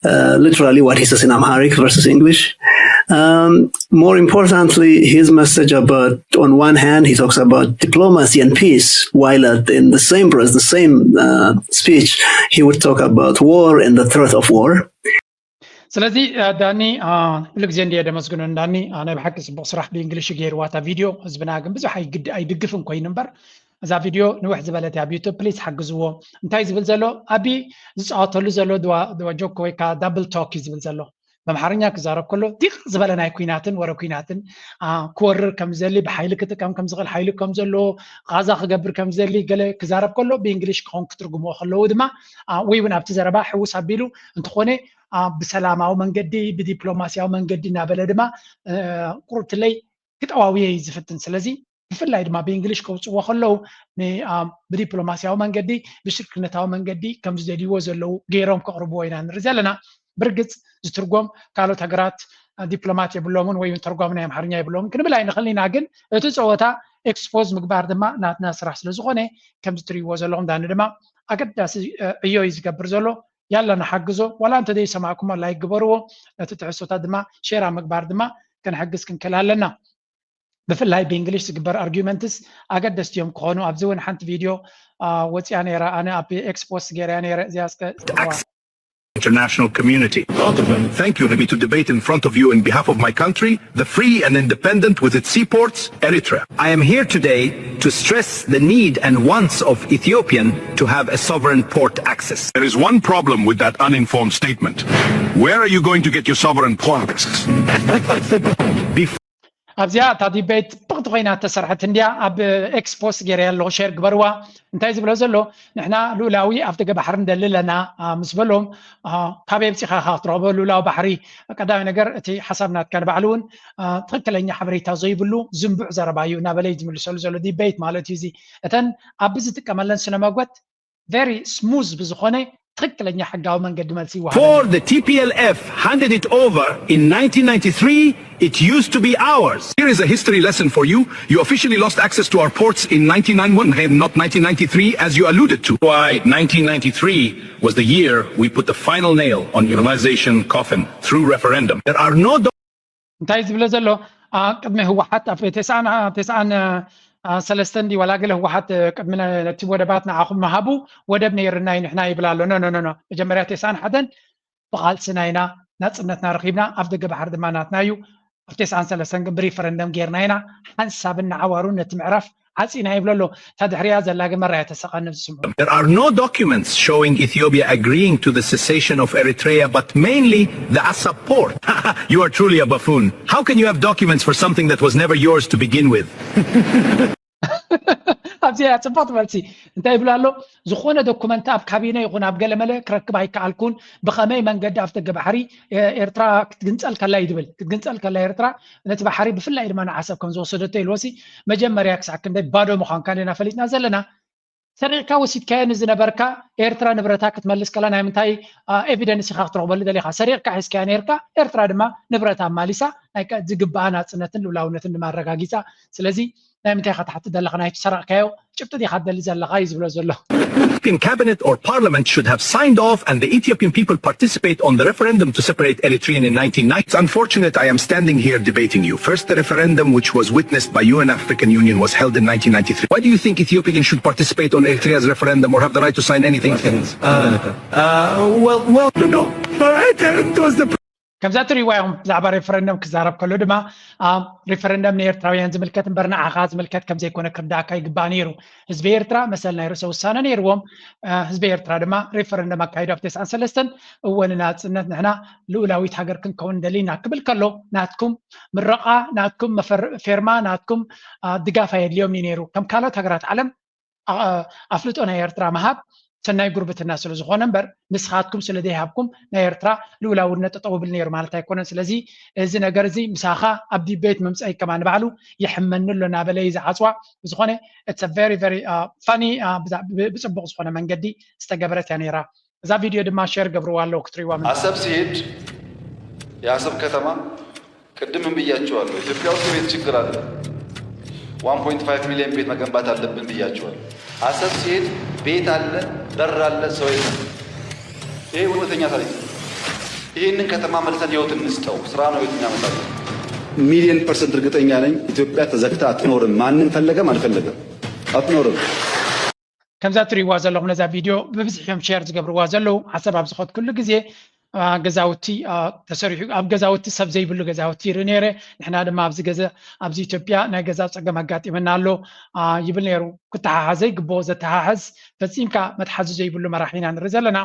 uh, literally what he says in Amharic versus English. Um, more importantly, his message about, on one hand, he talks about diplomacy and peace, while at, in the same breath, the same uh, speech, he would talk about war and the threat of war. ስለዚ ዳኒ፣ ኩሉ ግዜ እንድየ ደመስግኖ ንዳኒ። ናይ ብሓቂ ጽቡቕ ስራሕ ብእንግሊሽ ገይርዋ እታ ቪድዮ። ህዝብና ግን ብዙሕ ኣይድግፍን ኮይኑ እምበር፣ እዛ ቪድዮ ንውሕ ዝበለት ኣብ ዩቱብ ፕሊስ ሓግዝዎ። እንታይ ዝብል ዘሎ፣ ኣቢ ዝፃወተሉ ዘሎ ጆክ ወይ ከዓ ዳብል ቶክ እዩ ዝብል ዘሎ። በምሓርኛ ክዛረብ ከሎ ዲቕ ዝበለ ናይ ኩናትን ወረ ኩናትን ክወርር ከም ዝደሊ፣ ብሓይሊ ክጥቀም ከም ዝኽእል ሓይሊ ከም ዘለዎ፣ ቃዛ ክገብር ከም ዝደሊ ገለ ክዛረብ ከሎ ብእንግሊሽ ክኾን ክትርጉምዎ ከለዉ ድማ፣ ወይ እውን ኣብቲ ዘረባ ሕውስ ኣቢሉ እንተኾነ ብሰላማዊ መንገዲ ብዲፕሎማሲያዊ መንገዲ እናበለ ድማ ቁርብትለይ ክጠዋውየ እዩ ዝፍትን። ስለዚ ብፍላይ ድማ ብእንግሊሽ ከውፅዎ ከለዉ ብዲፕሎማሲያዊ መንገዲ ብሽርክነታዊ መንገዲ ከም ዝደልይዎ ዘለዉ ገይሮም ከቕርብዎ ኢና ንርኢ ዘለና። ብርግፅ ዝትርጎም ካልኦት ሃገራት ዲፕሎማት የብሎምን ወይ ተርጓሚ ናይ ኣምሓርኛ የብሎምን ክንብል ኣይንኽእል ኢና። ግን እቲ ፀወታ ኤክስፖዝ ምግባር ድማ ናትና ስራሕ ስለዝኾነ ከምዚ ትርእይዎ ዘለኹም ዳኒ ድማ ኣገዳሲ ዕዮ እዩ ዝገብር ዘሎ። ያላ ንሓግዞ። ዋላ እንተ ዘይሰማዕኩሞ ላይክ ግበርዎ። ነቲ ትሕዝቶታት ድማ ሼር ኣብ ምግባር ድማ ክንሕግዝ ክንክእል ኣለና። ብፍላይ ብእንግሊሽ ዝግበር ኣርጊመንትስ ኣገደስቲ እዮም ክኾኑ። ኣብዚ እውን ሓንቲ ቪድዮ ወፂኣ ነይራ፣ ኣነ ኣብ ኤክስፖስት ገይረያ ነይረ። እዚኣ እስከ international community. Thank you. Let me to debate in front of you in behalf of my country, the free and independent with its seaports, Eritrea. I am here today to stress the need and wants of Ethiopian to have a sovereign port access. There is one problem with that uninformed statement. Where are you going to get your sovereign port access? ኣብዚኣ እታ ዲቤት ጽብቕቲ ኮይና እተሰርሐት እንድያ። ኣብ ኤክስፖስት ገይረያ ኣለኹ፣ ሼር ግበርዋ። እንታይ ዝብሎ ዘሎ፣ ንሕና ልኡላዊ ኣፍደገ ባሕሪ ንደሊ ኣለና ምስ በሎም፣ ካበይ ኣምጺኻ ኢኻ ክትረኽቦ ልኡላዊ ባሕሪ? ቀዳማይ ነገር እቲ ሓሳብ ናትካ ንባዕሉ እውን ትኽክለኛ ሓበሬታ ዘይብሉ ዝንቡዕ ዘረባ እዩ እናበለ እዩ ዝምልሰሉ ዘሎ። ዲቤት ማለት እዩ እዚ። እተን ኣብዚ ዝጥቀመለን ስነ መጎት ቨሪ ስሙዝ ብዝኾነ ትኽክለኛ ሕጋዊ መንገዲ መልሲ ይወሃበና። Before the T P L F handed it over in nineteen ninety-three, it used to be ours. Here is a history lesson for you. You officially lost access to our ports in nineteen ninety-one, not nineteen ninety-three, as you alluded to. Why nineteen ninety-three was the year we put the final nail on unionization coffin through referendum. There are no እንታይ ዝብለ ዘሎ፣ ቅድሚ ህወሓት ኣብ ተስዓን ተስዓን ሰለስተን ድዩ ዋላ ገለ ህወሓት ቅድሚ ነቲ ወደባት ንዓኹም ምሃቡ ወደብ ነይርና እዩ ንሕና ይብል ኣሎ። ኖ ኖ ኖ፣ መጀመርያ ተስዓን ሓደን ብቓልስና ኢና ናፅነትና ረኺብና፣ ኣፍደገ ባሕሪ ድማ ናትና እዩ። ኣብ ተስዓን ሰለስተን ግን ብሪፈረንደም ጌርና ኢና ሓንሳብን ንዓዋሩን ነቲ ምዕራፍ ዓፂና ይብሎ ኣሎ። እታ ድሕሪያ ዘላ ግን መራያ ተሰቐንብ ዝስምዑ። There are no documents showing Ethiopia agreeing to the secession of Eritrea, but mainly the Assab port. You are truly a buffoon. How can you have documents for something that was never yours to begin with? ኣብዚኣ እያ ፅብቕቲ መልሲ። እንታይ ይብሉ ኣሎ? ዝኾነ ዶኩመንት ኣብ ካቢነ ይኹን ኣብ ገለመለ ክረክብ ኣይከኣልኩን። ብኸመይ መንገዲ ኣፍደገ ባሕሪ ኤርትራ ክትግንፀል ከላ እዩ ዝብል። ክትግንፀል ከላ ኤርትራ ነቲ ባሕሪ ብፍላይ ድማ ንዓሰብ ከም ዝወሰደቶ ኢልዎሲ መጀመርያ ክሳዕ ክንደይ ባዶ ምዃንካ ኢና ፈሊጥና ዘለና። ሰሪቕካ ወሲድካዮ ንዝነበርካ ኤርትራ ንብረታ ክትመልስ ከላ ናይ ምንታይ ኤቪደንስ ኢኻ ክትረኽበሉ ደሊኻ? ሰሪቕካ ሒዝካያ ነርካ፣ ኤርትራ ድማ ንብረታ ኣማሊሳ ናይ ዝግብኣ ናጽነትን ልኡላውነትን ድማ ኣረጋጊጻ። ስለዚ ናይ ምንታይ ኢኻ ትሓትት ዘለኻ? ናይቲ ሰረቕካዮ ጭብጢ ዲኻ ትደሊ ዘለኻ እዩ ዝብሎ ዘሎ። Ethiopian cabinet or parliament should have signed off and the Ethiopian people participate on the referendum to separate Eritrean in nineteen ninety. It's unfortunate I am standing here debating you. First the referendum, which was witnessed by U N African Union, was held in nineteen ninety-three. Why do you think Ethiopians should participate on Eritrea's referendum or have the right to sign anything? Uh, uh, well, well, no, no. All right, it was the ከምዛ ትሪእዋ ኢኹም ብዛዕባ ሬፈረንደም ክዛረብ ከሎ ድማ ሪፈረንደም ንኤርትራውያን ዝምልከት እምበር ንዓኻ ዝምልከት ከም ዘይኮነ ክርዳእካ ይግባእ ነይሩ። ህዝቢ ኤርትራ መሰል ናይ ርእሰ ውሳነ ነይርዎም። ህዝቢ ኤርትራ ድማ ሬፈረንደም ኣካይዱ ኣብ ተስዓን ሰለስተን እወ ንናጽነት ንሕና ልኡላዊት ሃገር ክንከውን እንደሊና ክብል ከሎ ናትኩም ምረቓ ናትኩም ፌርማ ናትኩም ድጋፍ ኣየድልዮም እዩ ነይሩ። ከም ካልኦት ሃገራት ዓለም ኣፍልጦ ናይ ኤርትራ ምሃብ ሰናይ ጉርብትና ስለ ዝኾነ እምበር ንስኻትኩም ስለ ዘይሃብኩም ናይ ኤርትራ ልኡላውነት ጠጠው ይብል ነይሩ ማለት ኣይኮነን። ስለዚ እዚ ነገር እዚ ምሳኻ ኣብ ዲቤት ምምፀይ ከማ ንባዕሉ የሕመኒ ኣሎ እናበለ እዩ ዝዓፅዋ። ብዝኾነ it's very very funny ብፅቡቕ ዝኾነ መንገዲ ዝተገበረት እያ ነይራ። እዛ ቪድዮ ድማ ሼር ገብርዋ ኣለዉ ክትሪእዋ። ኣሰብ ሲሄድ የአሰብ ከተማ ቅድም ምን ብያችኋለሁ፣ ኢትዮጵያ ውስጥ የቤት ችግር አለ። ዋን ፖይንት ፋይቭ ሚሊዮን ቤት መገንባት አለብን ብያችኋለሁ። አሰብ ሲሄድ ቤት አለ፣ በር አለ፣ ሰው የለም። ይሄ እውነተኛ ታሪክ ነው። ይህንን ከተማ መልሰን ህይወት እንስጠው። ስራ ነው ህይወት የሚያመጣልን። ሚሊዮን ፐርሰንት እርግጠኛ ነኝ፣ ኢትዮጵያ ተዘግታ አትኖርም። ማንም ፈለገም አልፈለገም አትኖርም። ከምዛ ትሪእዋ ዘለኹም ነዛ ቪድዮ ብብዝሒ እዮም ሸር ዝገብርዋ ዘለዉ። ሓሳብ ኣብ ዝኸድኩሉ ግዜ ገዛውቲ ተሰሪሑ ኣብ ገዛውቲ ሰብ ዘይብሉ ገዛውቲ ይርኢ ነይረ። ንሕና ድማ ኣብዚ ገዛ ኣብዚ ኢትዮጵያ ናይ ገዛ ፀገም ኣጋጢመና ኣሎ ይብል ነይሩ። ክተሓሓዘ ይግብኦ። ዘተሓሕዝ ፈፂምካ መትሓዚ ዘይብሉ መራሒ ኢና ንርኢ ዘለና።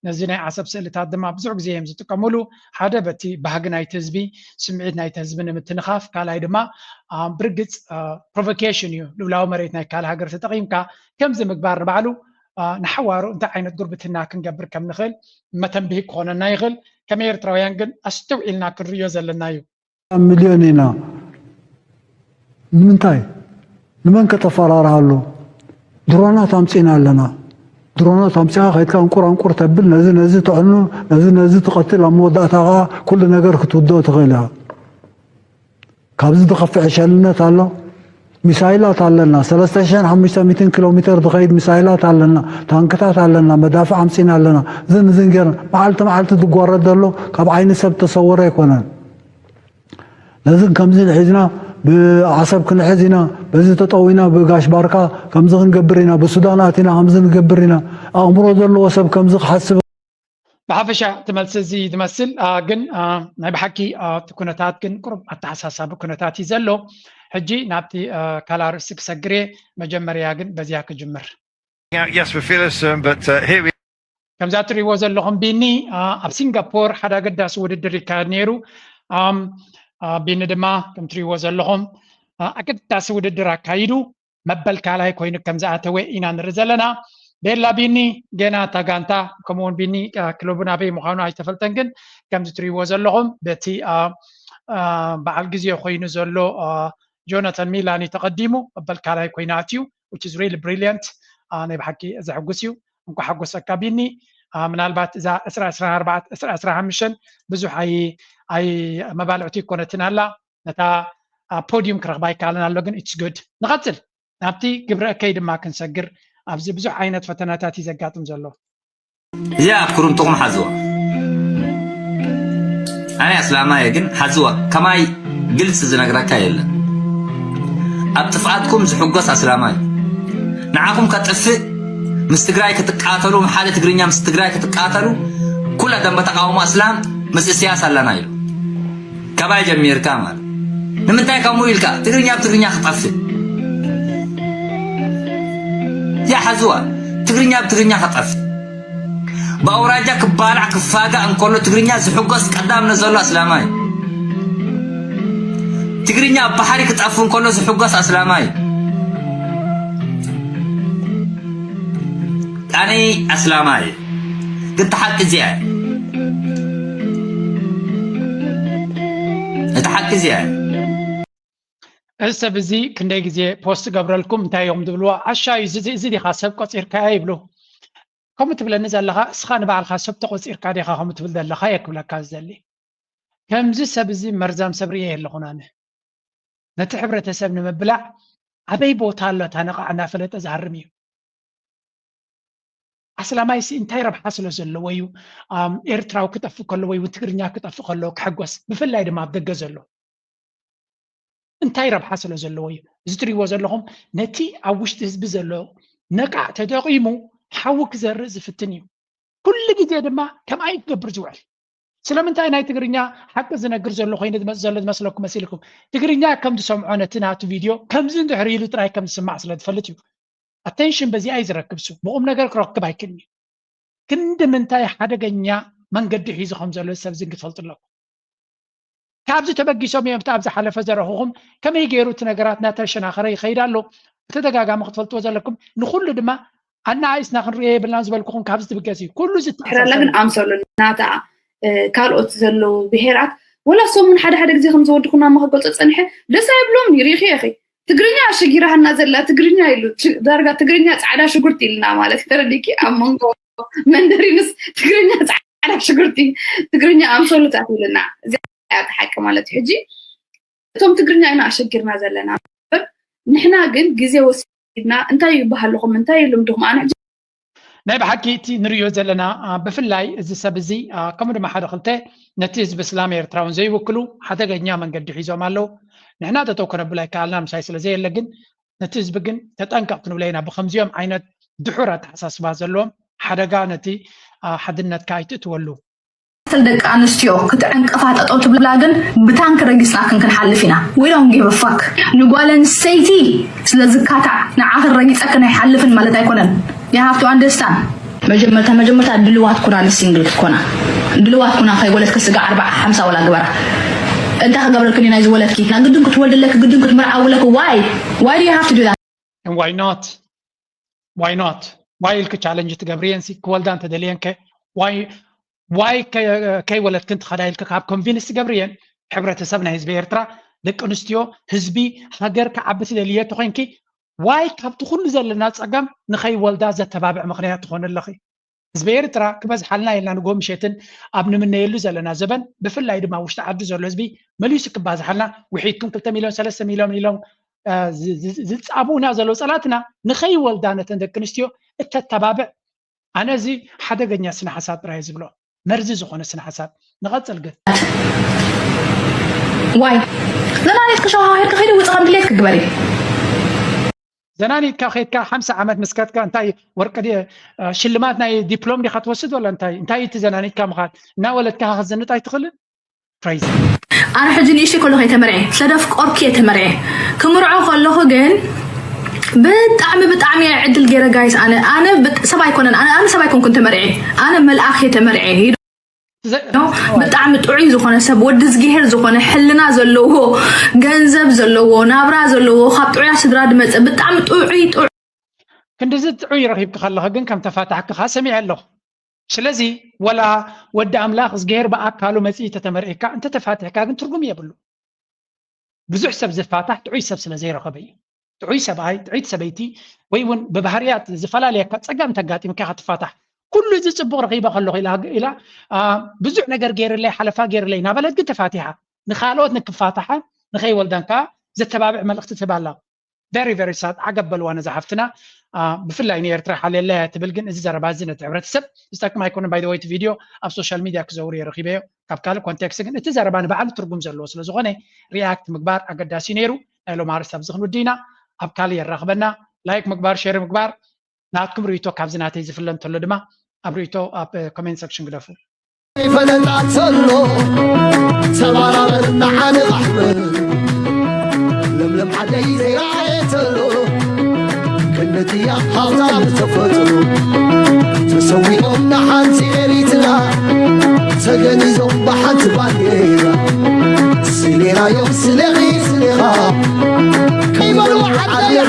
ነዚ ናይ ዓሰብ ስእልታት ድማ ብዙሕ ግዜ እዮም ዝጥቀምሉ። ሓደ በቲ ባህጊ ናይቲ ህዝቢ፣ ስምዒት ናይቲ ህዝቢ ንምትንኻፍ፣ ካልኣይ ድማ ብርግፅ ፕሮቮኬሽን እዩ። ልውላዊ መሬት ናይ ካልእ ሃገር ተጠቒምካ ከምዚ ምግባር ንባዕሉ ንሓዋሩ እንታይ ዓይነት ጉርብትና ክንገብር ከም ንኽእል መተንብሂ ክኾነና ይኽእል። ከም ኤርትራውያን ግን ኣስተውዒልና ክንርእዮ ዘለና እዩ። ሚልዮን ኢና። ንምንታይ? ንመን ከተፈራርሃሉ? ድሮናት ኣምፂና ኣለና። ድሮናት ኣምፂኻ ከይድካ እንቁር ኣንቁር ተብል፣ ነዚ ነዚ ተዕኑ፣ ነዚ ነዚ ትቐትል፣ ኣብ መወዳእታ ከዓ ኩሉ ነገር ክትውድኦ ትኽእል ኢኻ። ካብዚ ዝኸፍዕ ሸልነት ኣሎ? ሚሳይላት ኣለና፣ ሰለስተ ሽሕን ሓሙሽተ ሚእትን ኪሎ ሜትር ዝኸይድ ሚሳይላት ኣለና፣ ታንክታት ኣለና፣ መዳፍዕ ኣምፂና ኣለና። እዝን እዝን ገይርና መዓልቲ መዓልቲ ዝጓረድ ዘሎ ካብ ዓይኒ ሰብ ተሰወረ ኣይኮነን። ነዝን ከምዝን ሒዝና ብዓሰብ ክንሕዝ ኢና፣ በዚ ተጠዊና ብጋሽ ባርካ ከምዚ ክንገብር ኢና፣ ብሱዳን ኣቲና ከምዚ ንገብር ኢና። ኣእምሮ ዘለዎ ሰብ ከምዚ ክሓስብ ብሓፈሻ እቲ መልሲ እዚ ዝመስል ግን ናይ ብሓቂ እቲ ኩነታት ግን ቁሩብ ኣተሓሳሳቢ ኩነታት እዩ ዘሎ። ሕጂ ናብቲ ካልእ ኣርእስቲ ክሰግር እየ። መጀመርያ ግን በዚያ ክጅምር። Yes, we're fearless, um, but uh, here we ከምዛ እትሪእዎ ዘለኹም ቢኒ ኣብ ሲንጋፖር ሓደ ኣገዳሲ ውድድር ይካየድ ነይሩ። ቢኒ ድማ ከም እትሪእዎ ዘለኹም ኣገዳሲ ውድድር ኣካይዱ መበል ካልኣይ ኮይኑ ከም ዝኣተወ ኢና ንርኢ ዘለና። ቤላ ቢኒ ገና እታ ጋንታ ከምኡውን ቢኒ ክለቡ ናበይ ምዃኑ ኣይተፈልጠን፣ ግን ከምዚ ትሪእዎ ዘለኹም በቲ በዓል ግዜ ኮይኑ ዘሎ ጆናታን ሚላን እዩ ተቐዲሙ መበል ካልኣይ ኮይኑ ኣትዩ፣ which is really brilliant። ናይ ብሓቂ ዘሕጉስ እዩ። እንኳ ሓጎሰካ ቢኒ። ምናልባት እዛ ዕስራ ዕስራን ኣርባዕተን ዕስራ ዕስራን ሓሙሽተን ብዙሕ ኣይ ኣይ መባልዕቲ ይኮነትን ኣላ፣ ነታ ፖዲዩም ክረኽባ ይከኣለን ኣሎ፣ ግን it's good። ንቐጽል ናብቲ ግብረ እከይ ድማ ክንሰግር። ኣብዚ ብዙሕ ዓይነት ፈተናታት እዩ ዘጋጥም ዘሎ። እዚኣ ኣብ ክሩምትኹም ሓዝዋ። ኣነ ኣስላማየ ግን ሓዝዋ ከማይ ግልፂ ዝነግረካ የለን። ኣብ ጥፍኣትኩም ዝሕጎስ ኣስላማይ ንዓኹም ከጥፍእ ምስ ትግራይ ክትቃተሉ ሓደ ትግርኛ ምስ ትግራይ ክትቃተሉ ኩላ ደንበ ተቃውሞ ኣስላም ምስ እስያስ ኣለና ኢሉ ካባይ ጀሚርካ ማለት ንምንታይ ከምኡ ኢልካ ትግርኛ ብትግርኛ ክጠፍእ ይሓዝዋ ትግርኛ ብትግርኛ ክጠፍእ ብኣውራጃ ክባላዕ ክፋጋእ እንከሎ ትግርኛ ዝሕጎስ ቀዳም ነዘሎ ኣስላማይ ትግርኛ ኣብ ባሕሪ ክጠፍ እንከሎ ዝሕጎስ ኣስላማይ ኣነ ኣስላማይ ግን ተሓቂ እዚኣ እታ ሓቂ እዚኣ እዚ ሰብ እዚ ክንደይ ግዜ ፖስት ገብረልኩም እንታይ እዮም ዝብልዎ ዓሻ እዩ እዚ ዲኻ ሰብ ቆፂርካያ ይብሉ ከምኡ ትብለኒ ዘለኻ እስኻ ንባዕልኻ ሰብ ተቆፂርካ ዲኻ ከምኡ ትብል ዘለኻ እየ ክብለካ ዝደሊ ከምዚ ሰብ እዚ መርዛም ሰብ ርእየ የለኹን ኣነ ነቲ ሕብረተሰብ ንምብላዕ ኣበይ ቦታ ኣሎ እታ ነቓዕ እናፈለጠ ዝሃርም እዩ ኣስላማይሲ እንታይ ረብሓ ስለ ዘለዎ እዩ ኤርትራዊ ክጠፍእ ከሎ ወይ እውን ትግርኛ ክጠፍእ ከሎ ክሕጎስ ብፍላይ ድማ ኣብ ደገ ዘሎ እንታይ ረብሓ ስለ ዘለዎ እዩ እዚ ትሪእዎ ዘለኹም ነቲ ኣብ ውሽጢ ህዝቢ ዘሎ ነቃዕ ተጠቂሙ ሓዊ ክዘርእ ዝፍትን እዩ ኩሉ ግዜ ድማ ከምኣ እዩ ክገብር ዝውዕል ስለምንታይ ናይ ትግርኛ ሓቂ ዝነግር ዘሎ ኮይኑ ዝመፅ ዘሎ ዝመስለኩም መሲልኩም ትግርኛ ከም ዝሰምዖ ነቲ ናቱ ቪድዮ ከምዚ እንድሕር ኢሉ ጥራይ ከም ዝስማዕ ስለ ዝፈልጥ እዩ ኣቴንሽን በዚኣ እዩ ዝረክብ ሱ ብቁም ነገር ክረክብ ኣይክእልን እዩ ክንዲ ምንታይ ሓደገኛ መንገዲ ሒዙ ከም ዘሎ ሰብ ዝን ክትፈልጡ ኣለኩም ካብዚ ተበጊሶም እዮም እቲ ኣብ ዝሓለፈ ዘረኹኹም ከመይ ገይሩ እቲ ነገራት እናተሸናኸረ ይኸይድ ኣሎ ብተደጋጋሚ ክትፈልጥዎ ዘለኩም ንኩሉ ድማ ኣናኣይስና ክንሪኦ የብልናን ዝበልኩኹም ካብዚ ትብገስ እዩ ኩሉ ዝትሕረላ ግን ኣምሰሉ ናታ ካልኦት ዘለዉ ብሄራት ወላ ሰሙን ሓደ ሓደ ግዜ ከም ዝወድኹና መክገልፆ ፀኒሐ ደስ ኣይብሎም ሪኢኺ ኢኺ ትግርኛ ኣሸጊራሃና ዘላ ትግርኛ ኢሉ ዳርጋ ትግርኛ ፃዕዳ ሽጉርቲ ኢልና ማለት ተረዲኪ ኣብ መንጎ መንደሪንስ ትግርኛ ፃዕዳ ሽጉርቲ ትግርኛ ኣምሰሉታት ኢልና እዚኣ ሓቂ ማለት እዩ ሕጂ እቶም ትግርኛ ኢና ኣሸጊርና ዘለና ንሕና ግን ግዜ ወሲድና እንታይ ይበሃልኹም እንታይ ልምድኹም ኣነ ናይ ብሓቂ እቲ ንሪኦ ዘለና ብፍላይ እዚ ሰብ እዚ ከምኡ ድማ ሓደ ክልተ ነቲ ህዝቢ እስላም ኤርትራውን ዘይውክሉ ሓደገኛ መንገዲ ሒዞም ኣለዉ። ንሕና ጠጠው ከነብሎ ኣይከኣልናን ምሳይ ስለ ዘየለ ግን ነቲ ህዝቢ ግን ተጠንቀቕ ክንብሎ ኢና። ብከምዚኦም ዓይነት ድሑር ኣተሓሳስባ ዘለዎም ሓደጋ ነቲ ሓድነትካ ኣይትእትወሉ። ደቂ ኣንስትዮ ክትዕንቅፋ ጠጠው ትብላ ግን ብታንክ ረጊጽናክን ክንሓልፍ ኢና። We don't give a fuck። ንጓል ኣንስተይቲ ስለ ዝካታዕ ንዓኽን ረጊጸክን ኣይሓልፍን ማለት ኣይኮነን። You have to understand። መጀመርታ መጀመርታ ድልዋት ኩና ንሲንግል ክትኮና ድልዋት ኩና ከይወለድኪ ስጋ ኣርባዓ ሓምሳ ወላ ግበራ። እንታይ ክገብረልክን እዩ ናይ ዝወለድኪ? ና ግድን ክትወልድለኪ ግድን ክትምርዓውለኪ why why do you have to do that? And why not? Why not? Why ኢልክ ቻለንጅ ትገብርየን ሲ ክወልዳ እንተደልየን ከ why why ከይወለድክን ትኸዳ ኢልክ ካብ ኮንቪንስ ትገብርየን? ሕብረተሰብ ናይ ህዝቢ ኤርትራ ደቂ ኣንስትዮ ህዝቢ ሃገር ክዓቢ ትደልየ ተኮይንኪ why ካብቲ ኩሉ ዘለና ጸገም ንኸይወልዳ ዘተባብዕ ምኽንያት ትኾነ ኣለኺ። ህዝቢ ኤርትራ ክበዝሓልና ኢልና ንጎ ምሸትን ኣብ ንምነየሉ ዘለና ዘበን ብፍላይ ድማ ውሽጢ ዓዲ ዘሎ ህዝቢ መሊሱ ክባዝሓልና ውሒድኩም ክልተ ሚልዮን ሰለስተ ሚልዮን ኢሎም ዝጻብኡና ዘለዉ ጸላትና ንኸይወልዳ ነተን ደቂ ኣንስትዮ እተተባብዕ ኣነ እዚ ሓደገኛ ስነ ሓሳብ ጥራይ ዝብሎ መርዚ ዝኾነ ስነ ሓሳብ ንቐጽል ግን ዋይ ዘናሪት ክሸዋሃርካ ከይደ ውፅኻ ድሌት ክግበር እዩ ዘናኒትካ ከድካ ሓምሳ ዓመት ምስ ከድካ እንታይ ወርቂ ሽልማት ናይ ዲፕሎም ዲኻ ትወስድ ወላ እንታይ እንታይ እቲ ዘናኒትካ ምኻድ እናወለድካ ከዘንጥ ኣይትኽእልን crazy ኣነ ሕጂ ንእሽተይ ከሎ ከይተመርዐ ስለደፍቆርኪ እየ ተመርዐ ክምርዖ ከለኹ ግን ብጣዕሚ ብጣዕሚ እየ ዕድል ገይረ ጋይስ ኣነ ኣነ ሰብ ኣይኮነን ኣነ ሰብ ኣይኮንኩን ተመርዐ ኣነ መልኣኽ እየ ተመርዐ ብጣዕሚ ጥዑይ ዝኾነ ሰብ ወዲ ዝግሄር ዝኾነ ሕልና ዘለዎ ገንዘብ ዘለዎ ናብራ ዘለዎ ካብ ጥዑያ ስድራ ድመፀ ብጣዕሚ ጥዑይ ጥዑይ ክንድዚ ጥዑይ ረኺብኪ ከለኺ ግን ከም ተፋታሕኪ ከዓ ሰሚዐ ኣለኹ ስለዚ ወላ ወዲ ኣምላኽ ዝግሄር ብኣካሉ መፅኢ ተተመርዒካ እንተተፋትሕካ ግን ትርጉም የብሉ ብዙሕ ሰብ ዝፋታሕ ጥዑይ ሰብ ስለ ዘይረኸበ እዩ ጥዑይ ሰብኣይ ጥዑይት ሰበይቲ ወይ እውን ብባህርያት ዝፈላለየካ ፀገም ተጋጢምካ ክትፋታሕ ኩሉ እዚ ፅቡቅ ረኺበ ከለኹ ኢላ ኢላ ብዙሕ ነገር ገይርለይ ሓለፋ ገይርለይ ናበለት ግን ተፋቲሓ ንካልኦት ንክፋታሓ ንኸይወልዳን ከዓ ዘተባብዕ መልእክቲ ትህብ ኣላ very very sad ዓገብ በልዋ ነዛ ሓፍትና ብፍላይ ንኤርትራ ሓልየለያ ትብል ግን እዚ ዘረባ እዚ ነቲ ሕብረተሰብ ዝጠቅም ኣይኮነ by the way video ኣብ social media ክዘውር እየ ረኺበዮ ካብ ካልእ ኮንቴክስት ግን እቲ ዘረባ ንባዕሉ ትርጉም ዘለዎ ስለ ዝኾነ ሪያክት ምግባር ኣገዳሲ ነይሩ ናይ ሎም ኣርስቲ ኣብዚ ክንውዲ ኢና ኣብ ካልእ የራኽበና ላይክ ምግባር ሼር ምግባር ናትኩም ርእቶ ካብዚ ናተይ ዝፍለ እንተሎ ድማ ኣብ ርእቶ ኣብ ኮሜንት ሰክሽን ግደፉ ፈለጣ ዘሎ ተባራበር ንዓኒ ኣሕመድ ለምለም ዓደይ ዘይረኣየ ተሎ ክንድትያ ሃብታ ብተፈጥሮ ተሰዊኦም ንሓንቲ ኤሪትራ ተገኒዞም ብሓንቲ ባንዴራ ስሌናዮም ስሌኺ ስሌኻ ከይበሉ ዓደይ